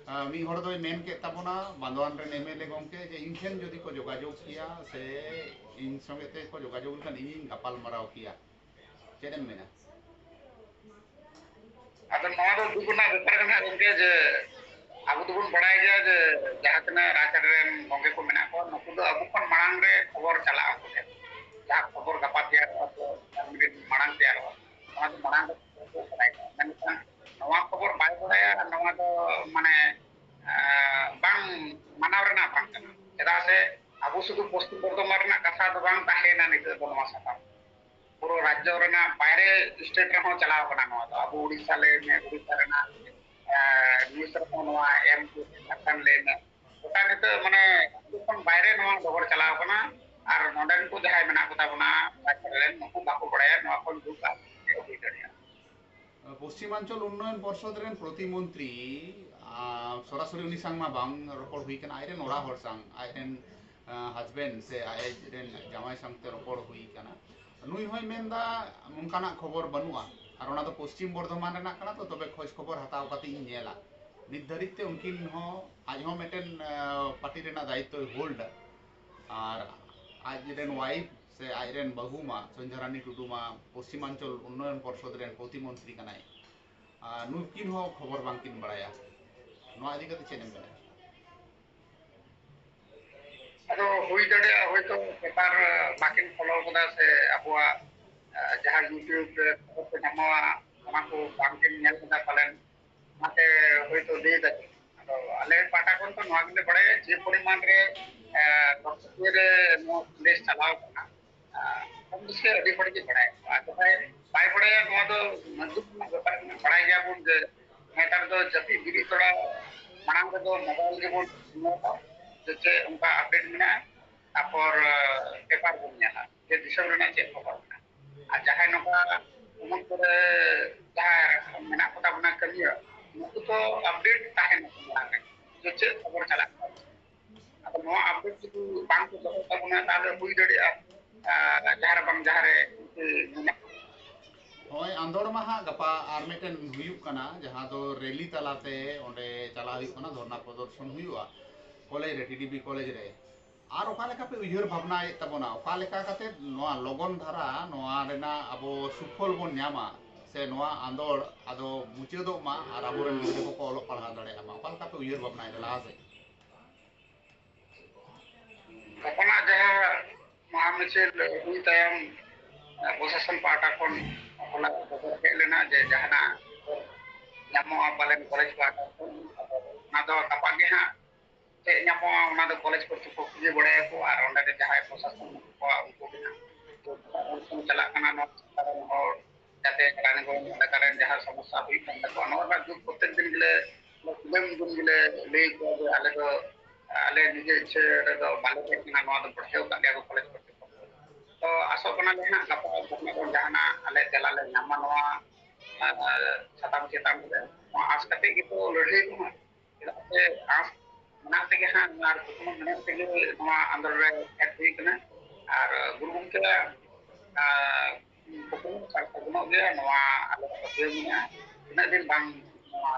ᱟ, ᱢᱤᱫ ᱦᱚᱲ ᱫᱚᱭ ᱢᱮᱱ ᱠᱮᱫ ᱛᱟᱵᱚᱱᱟ, ᱵᱟᱸᱫᱣᱟᱱ ᱨᱮᱱ MLA ᱜᱚᱢᱠᱮ, ᱡᱮ ᱤᱧ ᱴᱷᱮᱱ ᱡᱩᱫᱤ ᱠᱚ ᱡᱳᱜᱟᱡᱳᱜᱽ ᱠᱮᱭᱟ ᱥᱮ ᱤᱧ ᱥᱚᱸᱜᱮ ᱛᱮ ᱠᱚ ᱡᱳᱜᱟᱡᱳᱜᱽ ᱞᱮᱠᱷᱟᱱ ᱤᱧᱤᱧ ᱜᱟᱯᱟᱞ ᱢᱟᱨᱟᱣ ᱠᱮᱭᱟ᱾ ᱪᱮᱫ ᱮᱢ ᱢᱮᱱᱟ? ᱟᱫᱚ ᱱᱚᱣᱟ ᱫᱚ ᱫᱩᱠ ᱨᱮᱱᱟᱜ ᱵᱮᱯᱟᱨ ᱠᱟᱱᱟ ᱜᱚᱢᱠᱮ, ᱡᱮ ᱟᱵᱚ ᱫᱚᱵᱚᱱ ᱵᱟᱲᱟᱭ ᱜᱮᱭᱟ ᱡᱮ ᱡᱟᱦᱟᱸ ᱛᱤᱱᱟᱹᱜ ᱨᱟᱡᱽᱟᱹᱨᱤ ᱨᱮᱱ ᱜᱚᱢᱠᱮ ᱠᱚ ᱢᱮᱱᱟᱜ ᱠᱚᱣᱟ, ᱱᱩᱠᱩ ᱫᱚ ᱟᱵᱚ ᱠᱷᱚᱱ ᱢᱟᱲᱟᱝ ᱨᱮ ᱠᱷᱚᱵᱚᱨ ᱪᱟᱞᱟᱜᱼᱟ ᱟᱠᱚ ᱴᱷᱮᱱ᱾ ᱡᱟᱦᱟᱸ ᱠᱷᱚᱵᱚᱨ ᱜᱟᱯᱟ ᱛᱮᱭᱟᱨᱚᱜᱼᱟ, ᱥᱮ ᱢᱤᱫ ᱫᱤᱱ ᱢᱟᱲᱟᱝ ᱛᱮᱭᱟᱨᱚᱜᱼᱟ, ᱚᱱᱟ ᱫᱚ ᱢᱟᱲᱟᱝ ᱨᱮ ᱠᱷᱚᱵᱚᱨ ᱠᱚ ᱵᱟᱲᱟᱭ ᱠᱟᱜᱼᱟ᱾ ᱢᱮᱱᱠᱷᱟᱱ ᱱᱚᱣᱟ ᱠᱷᱚᱵᱚᱨ ᱵᱟᱭ ᱵᱟᱲᱟᱭᱟ, ᱱᱚᱣᱟ ᱫᱚ ᱢᱟᱱᱮ, ᱟᱸ, ᱵᱟᱝ ᱢᱟᱱᱟᱣ ᱨᱮᱱᱟᱜ ᱵᱟᱝ ᱠᱟᱱᱟ᱾ ᱪᱮᱫᱟᱜ ᱥᱮ ᱟᱵᱚ ᱥᱩᱫᱷᱩ ᱯᱚᱥᱪᱤᱢ ᱵᱚᱨᱫᱷᱚᱢᱟᱱ ᱨᱮᱱᱟᱜ ᱠᱟᱛᱷᱟ ᱫᱚ ᱵᱟᱝ ᱛᱟᱦᱮᱸᱭᱮᱱᱟ ᱱᱤᱛᱚᱜ ᱫᱚ ᱱᱚᱣᱟ ᱥᱟᱛᱟᱢ᱾ ᱯᱩᱨᱟᱹ ᱨᱟᱡᱽᱡᱚ ᱨᱮᱱᱟᱜ ᱵᱟᱭᱨᱮ state ᱨᱮᱦᱚᱸ ᱪᱟᱞᱟᱣ ᱠᱟᱱᱟ ᱱᱚᱣᱟ ᱫᱚ᱾ ᱟᱵᱚ ᱩᱲᱤᱥᱥᱟ ᱞᱟᱹᱭ ᱢᱮ, ᱩᱲᱤᱥᱥᱟ ᱨᱮᱱᱟᱜ, ᱮᱸ, news ᱨᱮᱦᱚᱸ ᱱᱚᱣᱟ ᱮᱢ ᱠᱚ ᱠᱟᱛᱷᱟ ᱞᱟᱹᱭ ᱢᱮ᱾ ᱜᱚᱴᱟ ᱱᱤᱛᱚᱜ ᱢᱟᱱᱮ ᱟᱵᱚ ᱠᱷᱚᱱ ᱵᱟᱭᱨᱮ ᱱᱚᱣᱟ ᱠᱷᱚᱵᱚᱨ ᱪᱟᱞᱟᱣ ᱠᱟᱱᱟ᱾ ᱟᱨ ᱱᱚᱰᱮᱱ ᱠᱚ ᱡᱟᱦᱟᱸᱭ ᱢᱮᱱᱟᱜ ᱠᱚᱛᱟ ᱵᱚᱱᱟ, ᱨᱟᱡᱽ ᱨᱮᱱ, ᱱᱩᱠᱩ ᱵᱟᱠᱚ ᱵᱟᱲᱟᱭᱟ ᱱᱚᱣᱟ ᱠᱷᱚᱱ ᱫᱩᱠ ᱟᱨ ᱪᱮᱫ ᱦᱩᱭ ᱫᱟᱲᱮᱭᱟᱜᱼᱟ᱾ ᱯᱚᱥᱪᱤᱢᱟᱧᱪᱚᱞ ᱩᱱᱱᱚᱭᱚᱱ ᱯᱚᱨᱥᱚᱫ ᱨᱮᱱ ᱯᱨᱚᱛᱤᱢᱚᱱᱛᱨᱤ, ᱟ, ᱥᱚᱨᱟᱥᱚᱨᱤ ᱩᱱᱤ ᱥᱟᱝ ᱢᱟ ᱵᱟᱝ ᱨᱚᱯᱚᱲ ᱦᱩᱭ ᱠᱟᱱᱟ, ᱟᱡᱨᱮᱱ ᱚᱲᱟᱜ ᱦᱚᱲ ᱥᱟᱝ, ᱟᱡᱨᱮᱱ, ᱟ, husband ᱥᱮ ᱟᱡᱨᱮᱱ ᱡᱟᱶᱟᱭ ᱥᱟᱝᱛᱮ ᱨᱚᱯᱚᱲ ᱦᱩᱭ ᱠᱟᱱᱟ᱾ ᱱᱩᱭ ᱦᱚᱸᱭ ᱢᱮᱱᱫᱟ ᱱᱚᱝᱠᱟᱱᱟᱜ ᱠᱷᱚᱵᱚᱨ ᱵᱟᱹᱱᱩᱜᱼᱟ, ᱟᱨ ᱚᱱᱟ ᱫᱚ ᱯᱚᱥᱪᱤᱢ ᱵᱚᱨᱫᱷᱚᱢᱟᱱ ᱨᱮᱱᱟᱜ ᱠᱟᱱᱟ, ᱛᱚ ᱛᱚᱵᱮ ᱠᱷᱚᱡᱽ ᱠᱷᱚᱵᱚᱨ ᱦᱟᱛᱟᱣ ᱠᱟᱛᱮ ᱤᱧ ᱧᱮᱞᱟ᱾ ᱱᱤᱛ ᱫᱷᱟᱹᱨᱤᱡ ᱛᱮ ᱩᱱᱠᱤᱱ ᱦᱚᱸ, ᱟᱡ ᱦᱚᱸ ᱢᱤᱫᱴᱮᱱ, ᱟ, party ᱨᱮᱱᱟᱜ ᱫᱟᱭᱤᱛᱛᱚᱭ ᱦᱳᱞᱰᱟ᱾ ᱟ, ᱟᱨ ᱟᱡ ᱨᱮᱱ ᱣᱟᱭᱤᱯ ᱥᱮ ᱟᱡ ᱨᱮᱱ ᱵᱟᱹᱦᱩ ᱢᱟ, ᱥᱚᱱᱡᱷᱟᱨᱟᱱᱤ ᱴᱩᱰᱩ ᱢᱟ, ᱯᱚᱥᱪᱤᱢᱟᱧᱪᱚᱞ ᱩᱱᱱᱚᱭᱚᱱ ᱯᱚᱨᱥᱚᱫ ᱨᱮᱱ ᱯᱨᱚᱛᱤᱢᱚᱱᱛᱨᱤ ᱠᱟᱱᱟᱭ᱾ ᱟᱨ ᱱᱩᱠᱤᱱ ᱦᱚᱸ ᱠᱷᱚᱵᱚᱨ ᱵᱟᱝᱠᱤᱱ ᱵᱟᱲᱟᱭᱟ᱾ ᱱᱚᱣᱟ ᱤᱫᱤ ᱠᱟᱛᱮ ᱪᱮᱫ ᱮᱢ ᱢᱮᱱᱟ? ᱟᱫᱚ ᱦᱩᱭ ᱫᱟᱲᱮᱭᱟᱜᱼᱟ, ᱦᱚᱭᱛᱳ ᱯᱮᱯᱟᱨ ᱵᱟᱹᱠᱤᱱ ᱯᱷᱚᱞᱳ ᱠᱟᱫᱟ, ᱥᱮ ᱟᱵᱚᱣᱟᱜ, ᱟᱸ, ᱡᱟᱦᱟᱸ YouTube ᱨᱮ ᱠᱷᱚᱵᱚᱨ ᱠᱚ ᱧᱟᱢᱚᱜᱼᱟ, ᱚᱱᱟ ᱠᱚ ᱵᱟᱝᱠᱤᱱ ᱧᱮᱞ ᱠᱟᱫᱟ ᱯᱟᱞᱮᱱ, ᱚᱱᱟᱛᱮ ᱦᱚᱭᱛᱳ ᱞᱟᱹᱭ ᱫᱟᱠᱤᱱ᱾ ᱟᱫᱚ ᱟᱞᱮ ᱯᱟᱦᱴᱟ ᱠᱷᱚᱱ ᱛᱚ ᱱᱚᱣᱟ ᱜᱮᱞᱮ ᱵᱟᱲᱟᱭᱟ, ᱡᱮ ᱯᱚᱨᱤᱢᱟᱱ ᱨᱮ, ᱟᱸ, ᱫᱚᱥ ᱨᱮ ᱱᱚᱣᱟ ᱥᱟᱸᱫᱮᱥ ᱪᱟᱞᱟᱣ ᱠᱟᱱᱟ, ᱟᱸ, ᱠᱚᱢ ᱵᱮᱥᱤ ᱟᱹᱰᱤ ᱦᱚᱲ ᱜᱮ ᱵᱟᱲᱟᱭᱟ᱾ ᱟᱨ ᱡᱟᱦᱟᱸᱭ ᱵᱟᱭ ᱵᱟᱲᱟᱭᱟ, ᱱᱚᱣᱟ ᱫᱚ ᱢᱟᱹᱱ ᱫᱩᱠ ᱨᱮᱱᱟᱜ ᱵᱮᱯᱟᱨ ᱠᱟᱱᱟ᱾ ᱵᱟᱲᱟᱭ ᱜᱮᱭᱟᱵᱚᱱ ᱡᱮ ᱱᱮᱛᱟᱨ ᱫᱚ ᱡᱟᱹᱯᱤᱫ ᱵᱮᱨᱮᱫ ᱛᱚᱨᱟ ᱢᱟᱲᱟᱝ ᱨᱮᱫᱚ ᱢᱳᱵᱟᱭᱤᱞ ᱜᱮᱵᱚᱱ ᱧᱮᱞᱟ, ᱡᱮ ᱪᱮᱫ ᱚᱱᱠᱟ ᱟᱯᱰᱮᱴ ᱢᱮᱱᱟᱜᱼᱟ, ᱛᱟᱨᱯᱚᱨ, ᱟᱸ, ᱯᱮᱯᱟᱨ ᱵᱚᱱ ᱧᱮᱞᱟ ᱡᱮ ᱫᱤᱥᱚᱢ ᱨᱮᱱᱟᱜ ᱪᱮᱫ ᱠᱷᱚᱵᱚᱨ ᱢᱮᱱᱟᱜᱼᱟ᱾ ᱟᱨ ᱡᱟᱦᱟᱸᱭ ᱱᱚᱝᱠᱟ ᱩᱢᱩᱞ ᱠᱚᱨᱮ ᱡᱟᱦᱟᱸᱭ ᱢᱮᱱᱟᱜ ᱠᱚᱛᱟ ᱵᱚᱱᱟ ᱠᱟᱹᱢᱤᱭᱟᱹ, ᱱᱩᱠᱩ ᱫᱚ ᱟᱯᱰᱮᱴ ᱛᱟᱦᱮᱱᱟ ᱢᱟᱲᱟᱝ ᱨᱮ ᱡᱮ ᱪᱮᱫ ᱠᱷᱚᱵᱚᱨ ᱪᱟᱞᱟᱜ ᱠᱟᱱᱟ᱾ ᱟᱫᱚ ᱱᱚᱣᱟ ᱟᱯᱰᱮᱴ ᱡᱩᱫᱤ ᱵᱟᱝ ᱠᱚ ᱫᱚᱦᱚᱭ ᱛᱟᱵᱚᱱᱟ, ᱛᱟᱦᱚᱞᱮ ᱦᱩᱭ ᱫᱟᱲᱮᱭᱟᱜᱼᱟ, ᱟᱨ ᱡᱟᱦᱟᱸ ᱨᱮ ᱵᱟᱝ ᱡᱟᱦᱟᱸ ᱨᱮ ᱩᱱᱠᱩ ᱢᱮᱱᱟᱜ ᱠᱚᱣᱟ᱾ ᱱᱚᱜᱼᱚᱭ ᱟᱸᱫᱳᱲ ᱢᱟ ᱦᱟᱸᱜ ᱜᱟᱯᱟ ᱟᱨ ᱢᱤᱫᱴᱮᱱ ᱦᱩᱭᱩᱜ ᱠᱟᱱᱟ, ᱡᱟᱦᱟᱸ ᱫᱚ ᱨᱮᱞᱤ ᱛᱟᱞᱟᱛᱮ ᱚᱸᱰᱮ ᱪᱟᱞᱟᱣ ᱦᱩᱭᱩᱜ ᱠᱟᱱᱟ, ᱫᱷᱚᱨᱱᱟ ᱯᱨᱚᱫᱚᱨᱥᱚᱱ ᱦᱩᱭᱩᱜᱼᱟ ᱠᱚᱞᱮᱡᱽ ᱨᱮ, ᱴᱤᱰᱤᱯᱤ ᱠᱚᱞᱮᱡᱽ ᱨᱮ᱾ ᱟᱨ ᱚᱠᱟ ᱞᱮᱠᱟ ᱯᱮ ᱩᱭᱦᱟᱹᱨ ᱵᱷᱟᱵᱽᱱᱟᱭᱮᱫ ᱛᱟᱵᱚᱱᱟ, ᱚᱠᱟ ᱞᱮᱠᱟ ᱠᱟᱛᱮ ᱱᱚᱣᱟ ᱞᱚᱜᱚᱱ ᱫᱷᱟᱨᱟ ᱱᱚᱣᱟ ᱨᱮᱱᱟᱜ ᱟᱵᱚ ᱥᱩᱯᱷᱚᱞ ᱵᱚᱱ ᱧᱟᱢᱟ, ᱥᱮ ᱱᱚᱣᱟ ᱟᱸᱫᱳᱲ ᱟᱫᱚ ᱢᱩᱪᱟᱹᱫᱚᱜ ᱢᱟ ᱟᱨ ᱟᱵᱚᱨᱮᱱ ᱜᱤᱫᱽᱨᱟᱹ ᱠᱚᱠᱚ ᱚᱞᱚᱜ ᱯᱟᱲᱦᱟᱣ ᱫᱟᱲᱮᱭᱟᱜ ᱢᱟ? ᱚᱠᱟ ᱞᱮᱠᱟ ᱯᱮ ᱩᱭᱦᱟᱹᱨ ᱵᱷᱟᱵᱽᱱᱟᱭᱮᱫᱟ ᱞᱟᱦᱟ ᱥᱮᱫ? ᱦᱚᱯᱚᱱᱟᱜ ᱡᱟᱦᱟᱸ ᱢᱚᱦᱟ ᱢᱤᱪᱷᱤᱞ ᱦᱩᱭ ᱛᱟᱭᱚᱢ, ᱯᱨᱚᱥᱟᱥᱚᱱ ᱯᱟᱦᱴᱟ ᱠᱷᱚᱱ ᱦᱚᱞᱟ ᱠᱷᱚᱵᱚᱨ ᱦᱮᱡ ᱞᱮᱱᱟ ᱡᱮ ᱡᱟᱦᱟᱱᱟᱜ ᱧᱟᱢᱚᱜᱼᱟ ᱯᱟᱞᱮᱱ ᱠᱚᱞᱮᱡᱽ ᱯᱟᱦᱴᱟ ᱠᱷᱚᱱ᱾ ᱟᱫᱚ ᱚᱱᱟ ᱫᱚ ᱜᱟᱯᱟ ᱜᱮ ᱦᱟᱸᱜ ᱪᱮᱫ ᱧᱟᱢᱚᱜᱼᱟ, ᱚᱱᱟ ᱫᱚ ᱠᱚᱞᱮᱡᱽ ᱠᱚᱨᱛᱨᱤᱯᱚᱠᱠᱷᱚ ᱜᱮ ᱵᱟᱲᱟᱭᱟᱠᱚ, ᱟᱨ ᱚᱸᱰᱮ ᱜᱮ ᱡᱟᱦᱟᱸᱭ ᱯᱨᱚᱥᱟᱥᱚᱱ ᱠᱚᱣᱟ ᱩᱱᱠᱩ ᱜᱮ ᱦᱟᱸᱜ ᱪᱟᱞᱟᱜ ᱠᱟᱱᱟ ᱱᱚᱣᱟ ᱥᱟᱶᱛᱟ ᱨᱮᱱ ᱦᱚᱲ ᱡᱟᱛᱮ ᱨᱟᱱᱤᱜᱚᱸᱡᱽ ᱮᱞᱟᱠᱟ ᱨᱮᱱ ᱡᱟᱦᱟᱸ ᱥᱚᱢᱚᱥᱥᱟ ᱦᱩᱭᱩᱜ ᱠᱟᱱ ᱛᱟᱠᱚᱣᱟ, ᱱᱚᱣᱟ ᱨᱮᱱᱟᱜ ᱫᱩᱠ ᱯᱨᱚᱛᱮᱠ ᱫᱤᱱ ᱜᱮᱞᱮ, ᱫᱤᱱᱟᱹᱢ ᱫᱤᱱ ᱜᱮᱞᱮ ᱞᱟᱹᱭ ᱟᱠᱚᱣᱟ ᱡᱮ ᱟᱞᱮ ᱫᱚ, ᱟᱞᱮ ᱱᱤᱡᱮ ᱤᱪᱪᱷᱟᱹ ᱨᱮᱫᱚ ᱵᱟᱞᱮ ᱦᱮᱡ ᱠᱟᱱᱟ, ᱱᱚᱣᱟ ᱫᱚ ᱯᱟᱹᱴᱷᱭᱟᱹᱣ ᱠᱟᱜ ᱞᱮᱭᱟ ᱠᱚ ᱠᱚᱞᱮᱡᱽ ᱠᱚᱨᱛᱨᱤᱯᱚᱠᱠᱷᱚ᱾ ᱛᱚ ᱟᱥᱚᱜ ᱠᱟᱱᱟᱞᱮ ᱦᱟᱸᱜ ᱜᱟᱯᱟ ᱡᱟᱦᱟᱱᱟᱜ ᱟᱞᱮ ᱛᱮᱞᱟ ᱞᱮ ᱧᱟᱢᱟ ᱱᱚᱣᱟ, ᱟᱨ ᱥᱟᱛᱟᱢ ᱪᱮᱛᱟᱱ ᱨᱮ᱾ ᱱᱚᱣᱟ ᱟᱥ ᱠᱟᱛᱮ ᱜᱮᱠᱚ ᱞᱟᱹᱲᱦᱟᱹᱭ ᱠᱚ ᱦᱟᱸᱜ᱾ ᱪᱮᱫᱟᱜ ᱥᱮ ᱟᱸᱥ ᱢᱮᱱᱟᱜ ᱛᱮᱜᱮ ᱦᱟᱸᱜ ᱟᱨ ᱠᱩᱠᱢᱩ ᱢᱮᱱᱟᱜ ᱛᱮᱜᱮ ᱱᱚᱣᱟ ᱟᱱᱫᱳᱞᱚᱱ ᱨᱮ ᱯᱷᱮᱰ ᱦᱩᱭ ᱠᱟᱱᱟ᱾ ᱟᱨ ᱜᱩᱨᱩ ᱜᱚᱢᱠᱮᱭᱟᱜ, ᱟᱨ, ᱠᱩᱠᱢᱩ ᱥᱟᱨ ᱥᱟᱹᱜᱩᱱᱚᱜ ᱜᱮᱭᱟ, ᱱᱚᱣᱟ ᱟᱞᱮᱭᱟᱜ ᱯᱟᱹᱛᱭᱟᱹᱣ ᱢᱮᱱᱟᱜᱼᱟ᱾ ᱛᱤᱱᱟᱹᱜ ᱫᱤᱱ ᱵᱟᱝ ᱱᱚᱣᱟ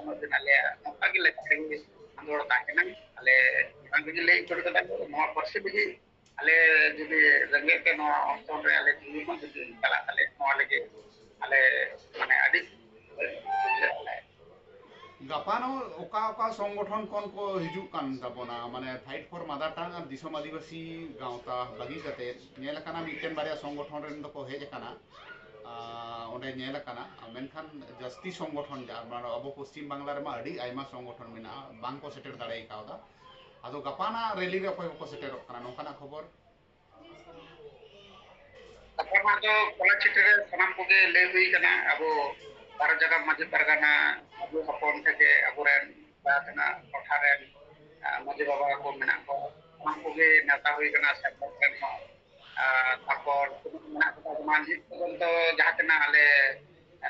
ᱩᱱᱟᱹᱜ ᱫᱤᱱ ᱟᱞᱮᱭᱟᱜ ᱱᱚᱝᱠᱟ ᱜᱮ ᱞᱮᱠᱷᱟ ᱛᱮᱜᱮ ᱟᱸᱫᱳᱲ ᱛᱟᱦᱮᱱᱟ᱾ ᱟᱞᱮ ᱚᱱᱟ ᱜᱮᱞᱤᱧ ᱞᱟᱹᱭ ᱩᱛᱟᱹᱨ ᱠᱟᱫᱟ, ᱱᱚᱣᱟ ᱯᱟᱹᱨᱥᱤ ᱞᱟᱹᱜᱤᱫ ᱟᱞᱮ ᱡᱩᱫᱤ ᱨᱮᱸᱜᱮᱡ ᱛᱮ ᱱᱚᱣᱟ ᱚᱱᱪᱚᱞ ᱨᱮ ᱟᱞᱮ ᱡᱤᱣᱤ ᱦᱚᱸ ᱡᱩᱫᱤ ᱪᱟᱞᱟᱜ ᱛᱟᱞᱮ, ᱱᱚᱣᱟ ᱞᱟᱹᱜᱤᱫ ᱟᱞᱮ ᱢᱟᱱᱮ ᱟᱹᱰᱤ ᱠᱩᱥᱤ ᱟᱞᱮ᱾ ᱜᱟᱯᱟ ᱱᱚᱜ ᱚᱠᱟ ᱚᱠᱟ ᱥᱚᱝᱜᱚᱴᱷᱚᱱ ᱠᱷᱚᱱ ᱠᱚ ᱦᱤᱡᱩᱜ ᱠᱟᱱ ᱛᱟᱵᱚᱱᱟ, ᱢᱟᱱᱮ Fight for Mother Tongue ᱟᱨ ᱫᱤᱥᱚᱢ ᱟᱹᱫᱤᱵᱟᱹᱥᱤ ᱜᱟᱶᱛᱟ ᱵᱟᱹᱜᱤ ᱠᱟᱛᱮ? ᱧᱮᱞ ᱟᱠᱟᱱᱟ ᱢᱤᱫᱴᱮᱱ ᱵᱟᱨᱭᱟ ᱥᱚᱝᱜᱚᱴᱷᱚᱱ ᱨᱮᱱ ᱫᱚᱠᱚ ᱦᱮᱡ ᱟᱠᱟᱱᱟ, ᱟᱨ ᱚᱸᱰᱮ ᱧᱮᱞ ᱟᱠᱟᱱᱟ, ᱢᱮᱱᱠᱷᱟᱱ ᱡᱟᱹᱥᱛᱤ ᱥᱚᱝᱜᱚᱴᱷᱚᱱ ᱡᱟ-, ᱢᱟᱱᱮ ᱟᱵᱚ ᱯᱚᱥᱪᱤᱢ ᱵᱟᱝᱞᱟ ᱨᱮᱢᱟ ᱟᱹᱰᱤ ᱟᱭᱢᱟ ᱥᱚᱝᱜᱚᱴᱷᱚᱱ ᱢᱮᱱᱟᱜᱼᱟ, ᱵᱟᱝ ᱠᱚ ᱥᱮᱴᱮᱨ ᱫᱟᱲᱮ ᱠᱟᱣᱫᱟ᱾ ᱟᱫᱚ ᱜᱟᱯᱟᱱᱟᱜ ᱨᱮᱞᱤ ᱨᱮ ᱚᱠᱚᱭ ᱠᱚᱠᱚ ᱥᱮᱴᱮᱨᱚᱜ ᱠᱟᱱᱟ, ᱱᱚᱝᱠᱟᱱᱟᱜ ᱠᱷᱚᱵᱚᱨ? ᱜᱟᱯᱟ ᱢᱟ ᱫᱚ ᱠᱚᱞᱟ ᱪᱤᱴᱷᱤ ᱨᱮ ᱥᱟᱱᱟᱢ ᱠᱚᱜᱮ ᱞᱟᱹᱭ ᱦᱩᱭ ᱠᱟᱱᱟ, ᱟᱵᱚ ᱵᱟᱨᱚ ᱡᱟᱭᱜᱟ ᱢᱟᱹᱡᱷᱤ ᱯᱟᱨᱜᱟᱱᱟ, ᱟᱵᱚ ᱦᱚᱯᱚᱱ ᱛᱷᱮᱠᱮ ᱟᱵᱚᱨᱮᱱ ᱡᱟᱦᱟᱸ ᱛᱤᱱᱟᱹᱜ ᱴᱚᱴᱷᱟ ᱨᱮᱱ, ᱟᱸ, ᱢᱟᱹᱡᱷᱤ ᱵᱟᱵᱟ ᱠᱚ ᱢᱮᱱᱟᱜ ᱠᱚᱣᱟ, ᱥᱟᱱᱟᱢ ᱠᱚᱜᱮ ᱱᱮᱣᱛᱟ ᱦᱩᱭ ᱠᱟᱱᱟ, ᱥᱮ ᱨᱮᱱ ᱦᱚᱸ᱾ ᱟᱨ ᱛᱟᱨᱯᱚᱨ ᱛᱤᱱᱟᱹᱜ ᱢᱮᱱᱟᱜ ᱠᱚᱣᱟ, ᱡᱮᱢᱚᱱ ᱱᱤᱛ ᱯᱚᱨᱡᱚᱱᱛᱚ ᱡᱟᱦᱟᱸ ᱛᱤᱱᱟᱹᱜ ᱟᱞᱮ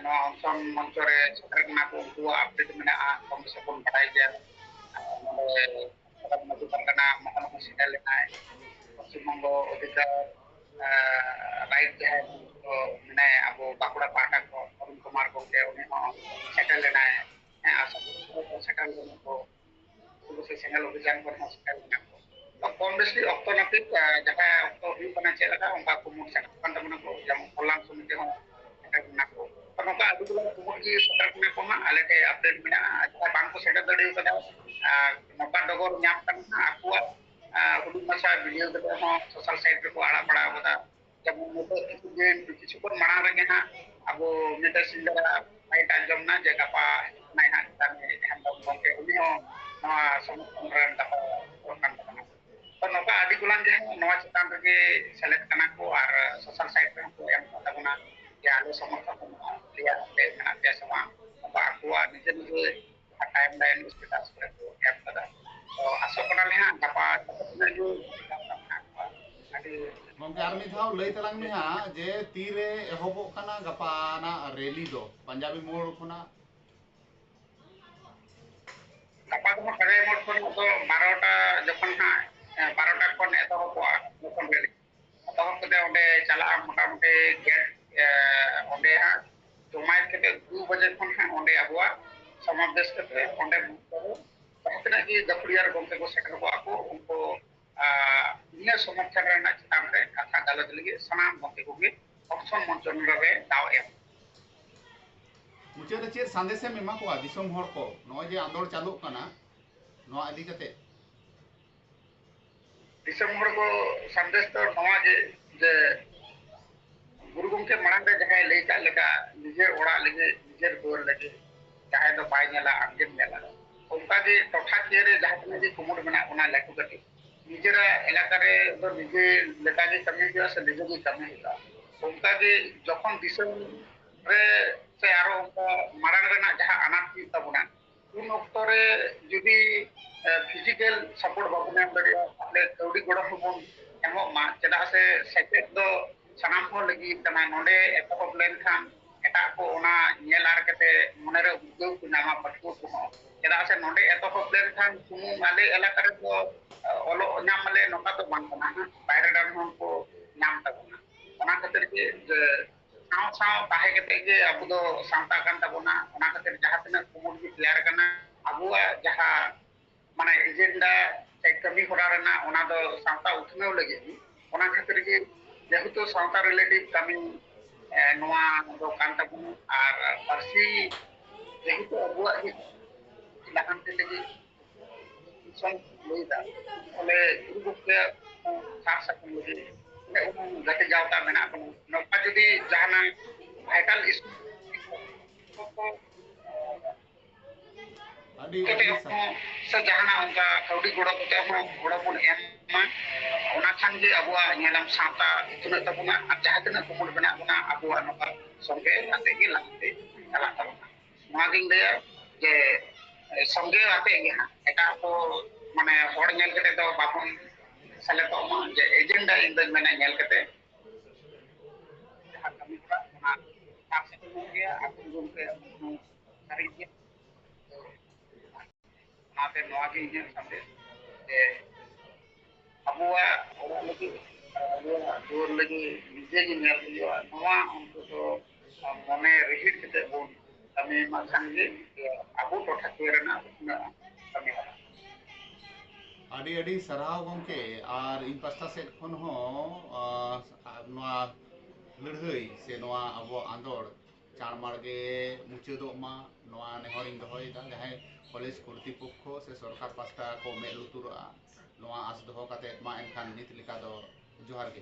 ᱱᱚᱣᱟ ᱚᱱᱥᱚᱱ ᱢᱚᱧᱪᱚ ᱨᱮ ᱥᱮᱴᱮᱨ ᱠᱟᱱᱟ ᱠᱚ, ᱩᱱᱠᱩᱣᱟᱜ ᱟᱯᱰᱮᱴ ᱢᱮᱱᱟᱜᱼᱟ, ᱠᱚᱢ ᱵᱮᱥᱤ ᱵᱚᱱ ᱵᱟᱰᱟᱭ ᱜᱮᱭᱟ᱾ ᱟᱨ ᱱᱚᱰᱮ ᱢᱟᱹᱡᱷᱤ ᱯᱟᱨᱜᱟᱱᱟ ᱢᱚᱦᱚᱱ ᱦᱚᱸ ᱥᱮᱴᱮᱨ ᱞᱮᱱᱟᱭ, ᱯᱚᱥᱪᱤᱢ ᱵᱚᱝᱜᱚ ᱚᱫᱷᱤᱠᱟᱨ, ᱟᱸ, ᱨᱟᱭᱤᱴ ᱡᱟᱦᱟᱸᱭ ᱢᱮᱱᱟᱭᱟ ᱟᱵᱚ ᱵᱟᱸᱠᱩᱲᱟ ᱯᱟᱦᱴᱟ ᱠᱷᱚᱱ ᱚᱨᱩᱱ ᱠᱩᱢᱟᱨ ᱜᱚᱢᱠᱮ, ᱩᱱᱤ ᱦᱚᱸ ᱥᱮᱴᱮᱨ ᱞᱮᱱᱟᱭ᱾ ᱦᱮᱸ, ᱟᱥᱟ ᱠᱚᱨᱤ ᱥᱮᱴᱮᱨ ᱞᱮᱱᱟ ᱠᱚ᱾ ᱥᱮᱸᱜᱮᱞ ᱚᱵᱷᱤᱡᱟᱱ ᱠᱚᱨᱮ ᱦᱚᱸ ᱥᱮᱴᱮᱨ ᱞᱮᱱᱟ ᱠᱚ᱾ ᱛᱚ, ᱠᱚᱢ ᱵᱮᱥᱤ ᱚᱠᱛᱚ ᱱᱟᱹᱯᱤᱛ, ᱟᱸ, ᱡᱟᱦᱟᱸ ᱚᱠᱛᱚ ᱦᱩᱭᱩᱜ ᱠᱟᱱᱟ, ᱪᱮᱫ ᱞᱮᱠᱟ ᱚᱱᱠᱟ ᱠᱩᱢᱩᱴ ᱥᱮᱴᱮᱨ ᱠᱟᱱ ᱛᱟᱵᱚᱱᱟ ᱠᱚ, ᱡᱮᱢᱚᱱ ᱠᱚᱞᱭᱟᱱ ᱥᱚᱢᱤᱛᱤ ᱦᱚᱸ ᱥᱮᱴᱮᱨ ᱞᱮᱱᱟ ᱠᱚ᱾ ᱛᱚ, ᱱᱚᱝᱠᱟ ᱟᱹᱰᱤ ᱜᱟᱱ ᱠᱩᱢᱩᱴ ᱜᱮ ᱥᱮᱴᱮᱨ ᱠᱟᱱᱟ ᱠᱚ ᱦᱟᱸᱜ, ᱟᱞᱮ ᱴᱷᱮᱱ ᱟᱯᱰᱮᱴ ᱢᱮᱱᱟᱜᱼᱟ᱾ ᱟᱨ ᱡᱟᱦᱟᱸᱭ ᱵᱟᱝ ᱠᱚ ᱥᱮᱴᱮᱨ ᱫᱟᱲᱮ ᱠᱟᱫᱟ, ᱟᱨ ᱱᱚᱝᱠᱟ ᱰᱚᱜᱚᱨ ᱧᱟᱢ ᱠᱟᱱᱟ ᱦᱟᱸᱜ, ᱟᱠᱚᱣᱟᱜ, ᱟᱸ, ᱦᱩᱰᱤᱧ ᱢᱟᱪᱷᱟ ᱵᱷᱤᱰᱤᱭᱳ ᱠᱟᱛᱮ ᱦᱚᱸ ᱥᱳᱥᱟᱞ ᱥᱟᱭᱤᱴ ᱨᱮᱠᱚ ᱟᱲᱟᱜ ᱵᱟᱲᱟ ᱟᱠᱟᱫᱟ᱾ ᱡᱮᱢᱚᱱ ᱱᱤᱛᱚᱜ ᱠᱤᱪᱷᱩ ᱫᱤᱱ, ᱠᱤᱪᱷᱩ ᱠᱷᱚᱱ ᱢᱟᱲᱟᱝ ᱨᱮᱜᱮ ᱦᱟᱸᱜ ᱟᱵᱚ ᱢᱤᱫᱴᱮᱱ ᱥᱤᱝᱜᱟᱨᱟᱜ ᱯᱷᱟᱭᱤᱴ ᱟᱸᱡᱚᱢ ᱮᱱᱟ ᱡᱮ ᱜᱟᱯᱟ ᱦᱤᱡᱩᱜ ᱠᱟᱱᱟᱭ ᱦᱟᱸᱜ ᱪᱮᱛᱟᱱ ᱨᱮ ᱦᱮᱢᱵᱨᱚᱢ ᱜᱚᱢᱠᱮ, ᱩᱱᱤ ᱦᱚᱸ ᱱᱚᱣᱟ ᱥᱚᱝᱜᱚᱴᱷᱚᱱ ᱨᱮᱱ ᱜᱟᱯᱟ ᱠᱟᱱ ᱛᱟᱵᱚᱱᱟ᱾ ᱛᱚ, ᱱᱚᱝᱠᱟ ᱟᱹᱰᱤ ᱜᱚᱞᱟᱱ ᱜᱮ ᱦᱟᱸᱜ ᱱᱚᱣᱟ ᱪᱮᱛᱟᱱ ᱨᱮᱜᱮ ᱥᱮᱞᱮᱫ ᱠᱟᱱᱟ ᱠᱚ ᱟᱨ ᱥᱳᱥᱟᱞ ᱥᱟᱭᱤᱴ ᱨᱮᱦᱚᱸ ᱠᱚ ᱮᱢ ᱠᱟᱜ ᱛᱟᱵᱚᱱᱟ ᱡᱮ ᱟᱞᱮ ᱥᱚᱢᱚᱨᱛᱷᱚᱱ ᱨᱮᱭᱟᱜ ᱟᱯᱮ ᱢᱮᱱᱟᱜ ᱯᱮᱭᱟ ᱥᱮ ᱵᱟᱝ᱾ ᱱᱚᱝᱠᱟ ᱟᱠᱚᱣᱟᱜ ᱱᱤᱡᱮ ᱱᱤᱡᱮ ᱴᱟᱭᱤᱢ ᱞᱟᱭᱤᱱ ᱥᱴᱮᱴᱟᱥ ᱠᱚᱨᱮ ᱠᱚ ᱮᱢ ᱠᱟᱫᱟ᱾ ᱛᱚ, ᱟᱥᱚᱜ ᱠᱟᱱᱟᱞᱮ ᱦᱟᱸᱜ ᱜᱟᱯᱟ ᱡᱚᱛᱚ ᱛᱤᱱᱟᱹᱜ ᱜᱮ ᱟᱹᱰᱤ ᱜᱚᱢᱠᱮ, ᱟᱨ ᱢᱤᱫ ᱫᱷᱟᱣ ᱞᱟᱹᱭ ᱛᱟᱞᱟᱝ ᱢᱮ ᱦᱟᱸᱜ ᱡᱮ ᱛᱤᱨᱮ ᱮᱦᱚᱵᱚᱜ ᱠᱟᱱᱟ ᱜᱟᱯᱟᱱᱟᱜ ᱨᱮᱞᱤ ᱫᱚ ᱯᱟᱧᱡᱟᱵᱤ ᱢᱳᱲ ᱠᱷᱚᱱᱟᱜ? ᱜᱟᱯᱟ ᱫᱚ ᱦᱟᱸᱜ ᱯᱟᱧᱡᱟᱵᱤ ᱢᱳᱲ ᱠᱷᱚᱱ ᱫᱚ ᱵᱟᱨᱚᱴᱟ ᱡᱚᱠᱷᱚᱱ ᱦᱟᱸᱜ, ᱮ, ᱵᱟᱨᱚᱴᱟ ᱠᱷᱚᱱ ᱮᱛᱚᱦᱚᱵᱚᱜᱼᱟ, ᱡᱚᱠᱷᱚᱱ ᱨᱮᱞᱤ ᱮᱛᱚᱦᱚᱵ ᱠᱟᱛᱮ ᱚᱸᱰᱮ ᱪᱟᱞᱟᱜᱼᱟ ᱢᱚᱴᱟᱢᱩᱴᱤ ᱜᱮᱴ, ᱮ, ᱚᱸᱰᱮ ᱦᱟᱸᱜ ᱡᱚᱢᱟᱭ ᱠᱟᱛᱮ ᱫᱩ ᱵᱟᱡᱮ ᱠᱷᱚᱱ ᱦᱟᱸᱜ ᱚᱸᱰᱮ ᱟᱵᱚᱣᱟᱜ ᱥᱚᱢᱟᱵᱮᱥ ᱠᱟᱛᱮ ᱚᱸᱰᱮ ᱡᱟᱦᱟᱸ ᱛᱤᱱᱟᱹᱜ ᱜᱮ ᱜᱟᱹᱠᱷᱩᱲᱤᱭᱟᱹ ᱜᱚᱢᱠᱮ ᱠᱚ ᱥᱮᱴᱮᱨ ᱠᱚᱜᱼᱟ ᱠᱚ, ᱩᱱᱠᱩ, ᱟᱨ, ᱱᱤᱭᱟᱹ ᱥᱚᱢᱚᱨᱛᱷᱚᱱ ᱨᱮᱱᱟᱜ ᱪᱮᱛᱟᱱ ᱨᱮ ᱠᱟᱛᱷᱟ ᱜᱟᱞᱚᱪ ᱞᱟᱹᱜᱤᱫ ᱥᱟᱱᱟᱢ ᱜᱚᱢᱠᱮ ᱠᱚᱜᱮ ᱚᱯᱥᱚᱱ ᱢᱚᱧᱪᱚᱱ ᱨᱮ ᱫᱟᱣ ᱮᱢ᱾ ᱢᱩᱪᱟᱹᱫ ᱨᱮ ᱪᱮᱫ ᱥᱟᱸᱫᱮᱥ ᱮᱢ ᱮᱢᱟ ᱠᱚᱣᱟ ᱫᱤᱥᱚᱢ ᱦᱚᱲ ᱠᱚ, ᱱᱚᱜᱼᱚᱭ ᱡᱮ ᱟᱸᱫᱳᱲ ᱪᱟᱹᱞᱩᱜ ᱠᱟᱱᱟ, ᱱᱚᱣᱟ ᱤᱫᱤ ᱠᱟᱛᱮ? ᱫᱤᱥᱚᱢ ᱦᱚᱲ ᱠᱚ ᱥᱟᱸᱫᱮᱥ ᱫᱚ ᱱᱚᱣᱟ ᱜᱮ, ᱡᱮ ᱜᱩᱨᱩ ᱜᱚᱢᱠᱮ ᱢᱟᱲᱟᱝ ᱨᱮ ᱡᱟᱦᱟᱸᱭ ᱞᱟᱹᱭ ᱠᱟᱜ ᱞᱮᱠᱟ, ᱱᱤᱡᱮᱨ ᱚᱲᱟᱜ ᱞᱟᱹᱜᱤᱫ, ᱱᱤᱡᱮᱨ ᱫᱩᱣᱟᱹᱨ ᱞᱟᱹᱜᱤᱫ, ᱡᱟᱦᱟᱸᱭ ᱫᱚ ᱵᱟᱭ ᱧᱮᱞᱟ, ᱟᱢᱜᱮᱢ ᱧᱮᱞᱟ᱾ ᱚᱱᱠᱟ ᱜᱮ ᱴᱚᱴᱷᱟᱠᱤᱭᱟᱹ ᱨᱮ ᱡᱟᱦᱟᱸ ᱛᱤᱱᱟᱹᱜ ᱜᱮ ᱠᱩᱢᱩᱴ ᱢᱮᱱᱟᱜ ᱵᱚᱱᱟ ᱞᱟᱹᱴᱩ ᱠᱟᱹᱴᱤᱡ, ᱱᱤᱡᱮᱨᱟᱜ ᱮᱞᱟᱠᱟ ᱨᱮ ᱫᱚ ᱱᱤᱡᱮ ᱞᱮᱠᱟ ᱜᱮ ᱠᱟᱹᱢᱤ ᱦᱩᱭᱩᱜᱼᱟ ᱥᱮ ᱱᱤᱡᱮ ᱜᱮ ᱠᱟᱹᱢᱤ ᱦᱩᱭᱩᱜᱼᱟ᱾ ᱚᱱᱠᱟ ᱜᱮ ᱡᱚᱠᱷᱚᱱ ᱫᱤᱥᱚᱢ ᱨᱮ ᱥᱮ ᱟᱨᱚ ᱚᱱᱠᱟ ᱢᱟᱲᱟᱝ ᱨᱮᱱᱟᱜ ᱡᱟᱦᱟᱸ ᱟᱱᱟᱴ ᱦᱩᱭᱩᱜ ᱛᱟᱵᱚᱱᱟ, ᱩᱱ ᱚᱠᱛᱚ ᱨᱮ ᱡᱩᱫᱤ, ᱮ, ᱯᱷᱤᱡᱤᱠᱮᱞ ᱥᱟᱯᱳᱨᱴ ᱵᱟᱵᱚᱱ ᱮᱢ ᱫᱟᱲᱮᱭᱟᱜᱼᱟ, ᱛᱟᱦᱞᱮ ᱠᱟᱹᱣᱰᱤ ᱜᱚᱲᱚ ᱦᱚᱸᱵᱚᱱ ᱮᱢᱚᱜ ᱢᱟ᱾ ᱪᱮᱫᱟᱜ ᱥᱮ ᱥᱮᱪᱮᱫ ᱫᱚ ᱥᱟᱱᱟᱢ ᱦᱚᱲ ᱞᱟᱹᱜᱤᱫ ᱠᱟᱱᱟ᱾ ᱱᱚᱰᱮ ᱮᱛᱚᱦᱚᱵ ᱞᱮᱱᱠᱷᱟᱱ ᱮᱴᱟᱜ ᱠᱚ ᱚᱱᱟ ᱧᱮᱞ ᱟᱨ ᱠᱟᱛᱮ ᱢᱚᱱᱮᱨᱮ ᱩᱫᱽᱜᱟᱹᱣ ᱠᱚ ᱧᱟᱢᱟ ᱯᱟᱹᱴᱷᱩᱣᱟᱹ ᱠᱚᱦᱚᱸ᱾ ᱪᱮᱫᱟᱜ ᱥᱮ ᱱᱚᱰᱮ ᱮᱛᱚᱦᱚᱵ ᱞᱮᱱᱠᱷᱟᱱ ᱥᱩᱢᱩᱝ ᱟᱞᱮ ᱮᱞᱟᱠᱟ ᱨᱮᱫᱚ, ᱮ, ᱚᱞᱚᱜ ᱧᱟᱢ ᱟᱞᱮ, ᱱᱚᱝᱠᱟ ᱫᱚ ᱵᱟᱝ ᱠᱟᱱᱟ, ᱦᱟᱸᱜ ᱵᱟᱭᱨᱮ ᱨᱮᱱ ᱦᱚᱸ ᱠᱚ ᱧᱟᱢ ᱛᱟᱵᱚᱱᱟ᱾ ᱚᱱᱟ ᱠᱷᱟᱹᱛᱤᱨ ᱜᱮ, ᱡᱮ ᱥᱟᱶ ᱥᱟᱶ ᱛᱟᱦᱮᱸ ᱠᱟᱛᱮ ᱜᱮ ᱟᱵᱚ ᱫᱚ ᱥᱟᱶᱛᱟ ᱠᱟᱱ ᱛᱟᱵᱚᱱᱟ᱾ ᱚᱱᱟ ᱠᱷᱟᱹᱛᱤᱨ ᱡᱟᱦᱟᱸ ᱛᱤᱱᱟᱹᱜ ᱠᱩᱢᱩᱴ ᱜᱮ ᱛᱮᱭᱟᱨ ᱟᱠᱟᱱᱟ, ᱟᱵᱚᱣᱟᱜ ᱡᱟᱦᱟᱸ, ᱢᱟᱱᱮ, ᱮᱡᱮᱱᱰᱟ ᱥᱮ ᱠᱟᱹᱢᱤ ᱦᱚᱨᱟ ᱨᱮᱱᱟᱜ, ᱚᱱᱟ ᱫᱚ ᱥᱟᱶᱛᱟ ᱩᱛᱱᱟᱹᱣ ᱞᱟᱹᱜᱤᱫ ᱜᱮ᱾ ᱚᱱᱟ ᱠᱷᱟᱹᱛᱤᱨ ᱜᱮ ᱡᱮᱦᱮᱛᱩ ᱥᱟᱶᱛᱟ ᱨᱤᱞᱮᱴᱤᱵᱷ ᱠᱟᱹᱢᱤ, ᱮ, ᱱᱚᱣᱟ ᱫᱚ ᱠᱟᱱ ᱛᱟᱵᱚᱱᱟ᱾ ᱟᱨ ᱯᱟᱹᱨᱥᱤ ᱡᱮᱦᱮᱛᱩ ᱟᱵᱚᱣᱟᱜ ᱜᱮ ᱞᱟᱦᱟᱱᱛᱤ ᱞᱟᱹᱜᱤᱫ ᱫᱤᱥᱚᱢ ᱞᱟᱹᱭᱫᱟ, ᱵᱚᱞᱮ ᱜᱩᱨᱩ ᱜᱚᱢᱠᱮ ᱥᱟᱨ ᱥᱟᱹᱜᱩᱱ ᱞᱟᱹᱜᱤᱫ ᱚᱸᱰᱮ ᱩᱱᱠᱩ ᱜᱟᱛᱮ ᱜᱟᱶᱛᱟ ᱢᱮᱱᱟᱜ ᱵᱚᱱᱟ᱾ ᱱᱚᱝᱠᱟ ᱡᱩᱫᱤ ᱡᱟᱦᱟᱱᱟᱜ ᱵᱷᱟᱭᱴᱟᱞ ᱤᱥᱩ ᱠᱚ, ᱟᱹᱰᱤ ᱠᱟᱛᱮ ᱟᱹᱰᱤ ᱥᱟᱨᱦᱟᱣ᱾ ᱦᱚᱸ ᱥᱮ ᱡᱟᱦᱟᱱᱟᱜ ᱚᱱᱠᱟ ᱠᱟᱹᱣᱰᱤ ᱜᱚᱲᱚ ᱠᱟᱛᱮ ᱦᱚᱸ ᱜᱚᱲᱚ ᱵᱚᱱ ᱮᱢ ᱢᱟ, ᱚᱱᱟ ᱠᱷᱟᱱ ᱜᱮ ᱟᱵᱚᱣᱟᱜ ᱧᱮᱞᱟᱢ ᱥᱟᱶᱛᱟ ᱩᱛᱱᱟᱹᱜ ᱛᱟᱵᱚᱱᱟ᱾ ᱟᱨ ᱡᱟᱦᱟᱸ ᱛᱤᱱᱟᱹᱜ ᱠᱩᱢᱩᱴ ᱢᱮᱱᱟᱜ ᱵᱚᱱᱟ, ᱟᱵᱚᱣᱟᱜ ᱱᱚᱝᱠᱟ ᱥᱚᱸᱜᱮ ᱠᱟᱛᱮ ᱜᱮ ᱞᱟᱦᱟᱱᱛᱤ ᱪᱟᱞᱟᱜ ᱛᱟᱵᱚᱱᱟ᱾ ᱱᱚᱣᱟᱜᱤᱧ ᱞᱟᱹᱭᱟ ᱡᱮ, ᱮ, ᱥᱚᱸᱜᱮ ᱟᱛᱮ ᱜᱮ ᱦᱟᱸᱜ, ᱮᱴᱟᱜ ᱠᱚ, ᱢᱟᱱᱮ, ᱦᱚᱲ ᱧᱮᱞ ᱠᱟᱛᱮ ᱫᱚ ᱵᱟᱵᱚᱱ ᱥᱮᱞᱮᱫᱚᱜ ᱢᱟ᱾ ᱡᱮ ᱮᱡᱮᱱᱰᱟ ᱤᱧ ᱫᱚᱧ ᱢᱮᱱᱟ ᱧᱮᱞ ᱠᱟᱛᱮ ᱡᱟᱦᱟᱸ ᱠᱟᱹᱢᱤ ᱦᱚᱨᱟ, ᱚᱱᱟ ᱥᱟᱨ ᱥᱟᱹᱜᱩᱱ ᱜᱮᱭᱟ, ᱟᱹᱵᱤᱱ ᱜᱚᱢᱠᱮ ᱥᱟᱹᱨᱤ ᱜᱮ᱾ ᱚᱱᱟᱛᱮ ᱱᱚᱣᱟ ᱜᱮ ᱤᱧᱟᱹᱜ ᱥᱟᱸᱫᱮᱥ ᱡᱮ ᱟᱵᱚᱣᱟᱜ ᱚᱲᱟᱜ ᱞᱟᱹᱜᱤᱫ, ᱟᱵᱚᱣᱟᱜ ᱫᱩᱣᱟᱹᱨ ᱞᱟᱹᱜᱤᱫ ᱱᱤᱡᱮ ᱜᱮ ᱧᱮᱞ ᱦᱩᱭᱩᱜᱼᱟ᱾ ᱱᱚᱣᱟ ᱚᱱᱛᱚᱛᱚ ᱢᱚᱱᱮ ᱨᱤᱦᱤᱴ ᱠᱟᱛᱮ ᱵᱚᱱ ᱠᱟᱹᱢᱤ ᱢᱟ, ᱠᱷᱟᱱ ᱜᱮ ᱟᱵᱚ ᱴᱚᱴᱷᱟᱠᱤᱭᱟᱹ ᱨᱮᱱᱟᱜ ᱩᱛᱱᱟᱹᱜᱼᱟ ᱠᱟᱹᱢᱤ ᱦᱚᱨᱟ᱾ ᱟᱹᱰᱤ ᱟᱹᱰᱤ ᱥᱟᱨᱦᱟᱣ ᱜᱚᱢᱠᱮ᱾ ᱟᱨ ᱤᱧ ᱯᱟᱥᱴᱟ ᱥᱮᱫ ᱠᱷᱚᱱ ᱦᱚᱸ ᱟᱨ ᱱᱚᱣᱟ ᱞᱟᱹᱲᱦᱟᱹᱭ ᱥᱮ ᱱᱚᱣᱟ ᱟᱵᱚᱣᱟᱜ ᱟᱸᱫᱳᱲ ᱪᱟᱬᱢᱟᱲ ᱜᱮ ᱢᱩᱪᱟᱹᱫᱚᱜ ᱢᱟ, ᱱᱚᱣᱟ ᱱᱮᱦᱚᱨᱤᱧ ᱫᱚᱦᱚᱭᱮᱫᱟ᱾ ᱡᱟᱦᱟᱸᱭ ᱠᱚᱞᱮᱡᱽ ᱠᱚᱨᱛᱨᱤᱯᱚᱠᱠᱷᱚ ᱥᱮ ᱥᱚᱨᱠᱟᱨ ᱯᱟᱥᱴᱟ ᱠᱚ ᱢᱮᱫ ᱞᱩᱛᱩᱨᱚᱜᱼᱟ, ᱱᱚᱣᱟ ᱟᱥ ᱫᱚᱦᱚ ᱠᱟᱛᱮᱫ ᱢᱟ ᱮᱱᱠᱷᱟᱱ ᱱᱤᱛ ᱞᱮᱠᱟ ᱫᱚ ᱡᱚᱦᱟᱨ ᱜᱮ᱾